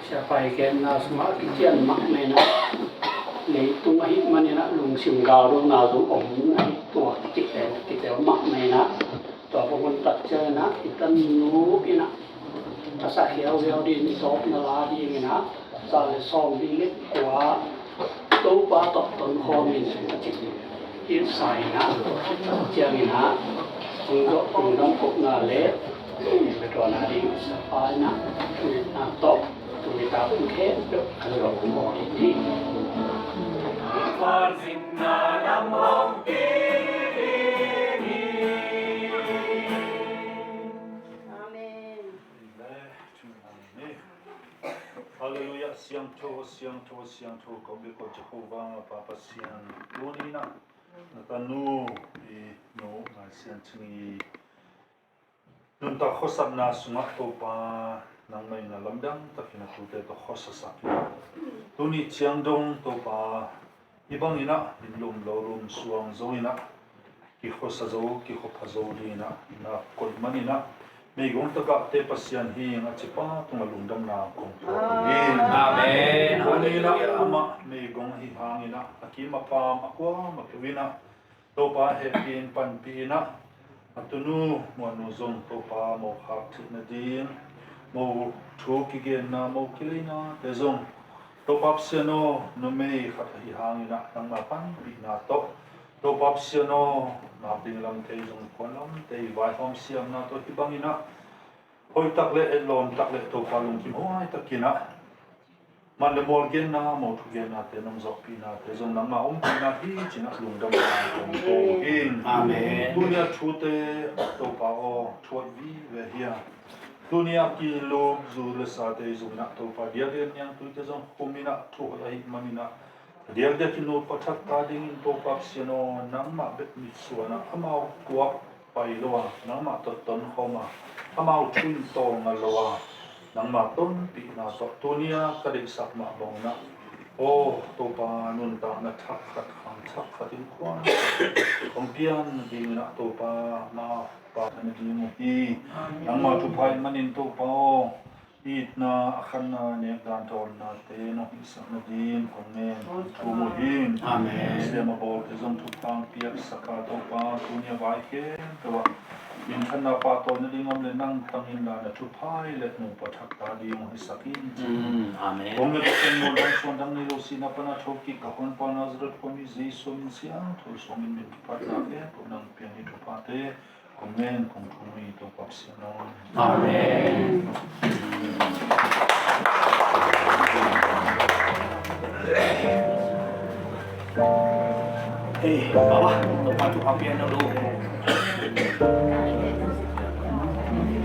Siapa i genna sungah kician mahmah in ah, leitung ahih manin ah lungsim galdona zong om ahih tua kitel kitel mahmah in ah, tua bang hun tak ciangin ah i tanu in ah a sa khiauhiau dingin i tawpna la dingin ah, za le sawmli le kua Topa tawh tonkhawm in a cih i sa in ah, ciangin ah hong zawh hong dam kohna le betuahna ding siapa in ah thungetna tawh tuni tak hun khempeuh a zawh hong bawl ding hi. Amen. Halleluiah, siangtho, siangtho, siangtho, kong bia kong Jehovah, Pa Pasian, tuni in ah na tanu i Nu Ngai Sian Cing i nuntak khuasakna sungah Topa nangmah in ah lamdang takin a tute tawh khuasasak in ah, tuni ciang dong Topa, hih bangin ah min lum lo lum suang zongin ah kikhuasa zo, kikhuapha zo dingin ah na koih manin ah, meigong tagahte Pasian hi ing a cipa tungah lungdamna kong pia hi. Amen. Tuni in ah amah meigong ahi hangin ah a kim a paam a kuamah peuh in ah Topa hehpih in panpih in ah, a tunu Muannu zong Topa mo khak theih nading, mo thu kigenna, mo kileinate zong Topa Pasian aw, numei khat ahi hangin ah nangma panpihna tawh, Topa Pasian aw, nak ding lamte zong kuan lamte i vaihawm siamna tawh hih bangin ah hoih tak le etlawm tak le Topa lungkim huai takin ah man le mual genna, mo thu gennate nong zawhpihnate zong nangma ompihna hi ci-in ah lungdamna kong ko hi. Amen. Tuni a thute Topa aw, thuah vive hi a, tuni a kilup zu le sate zong in ah Topa diakdiak niangtuite zong khum in ah thuhoih ahih manin ah a diakdiak i nungpha thak ta dingin Topa Pasian aw, nangmah bek mitsuan ah amau puak pai lo a, nangmah tawh tonkhawm a, amau thu in tawlnga lo a, nangma tonpihna tawh tuni a ka deihsak mah bangin ah, aw Topa, nuntakna thak khat, khang thak khat, innkuan khat hong pian dingin ah Topa, amau pa na ding uh hi. Nangma thupha ahih manin Topa aw, itna, a khanna, nekdan tawlnate nong hihsak nading kong ngen kong thum uh hi. Amen. Siam a bawlte zong thupha hong piaksak a, Topa, tuni a vai khempeuh ah minthanna, pahtawina ding om leh nang tang inla, na thupha le nungpha thak ta ding hong hisak in. Mm, amen. Kong ngen kong thum uh, dang suan dang nei lo sihna pan a thokik ka Honpa Nazareth khuami Jesu min siangtho suangin min kiphatna khempeuh nang piang hi. Thuphate kong ngen kong thum uh hi, Topa Pasian aw. Amen. Hei, Baba, Topa thupha pia na lo.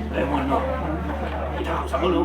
Hei, Muannu, i thau sa lo.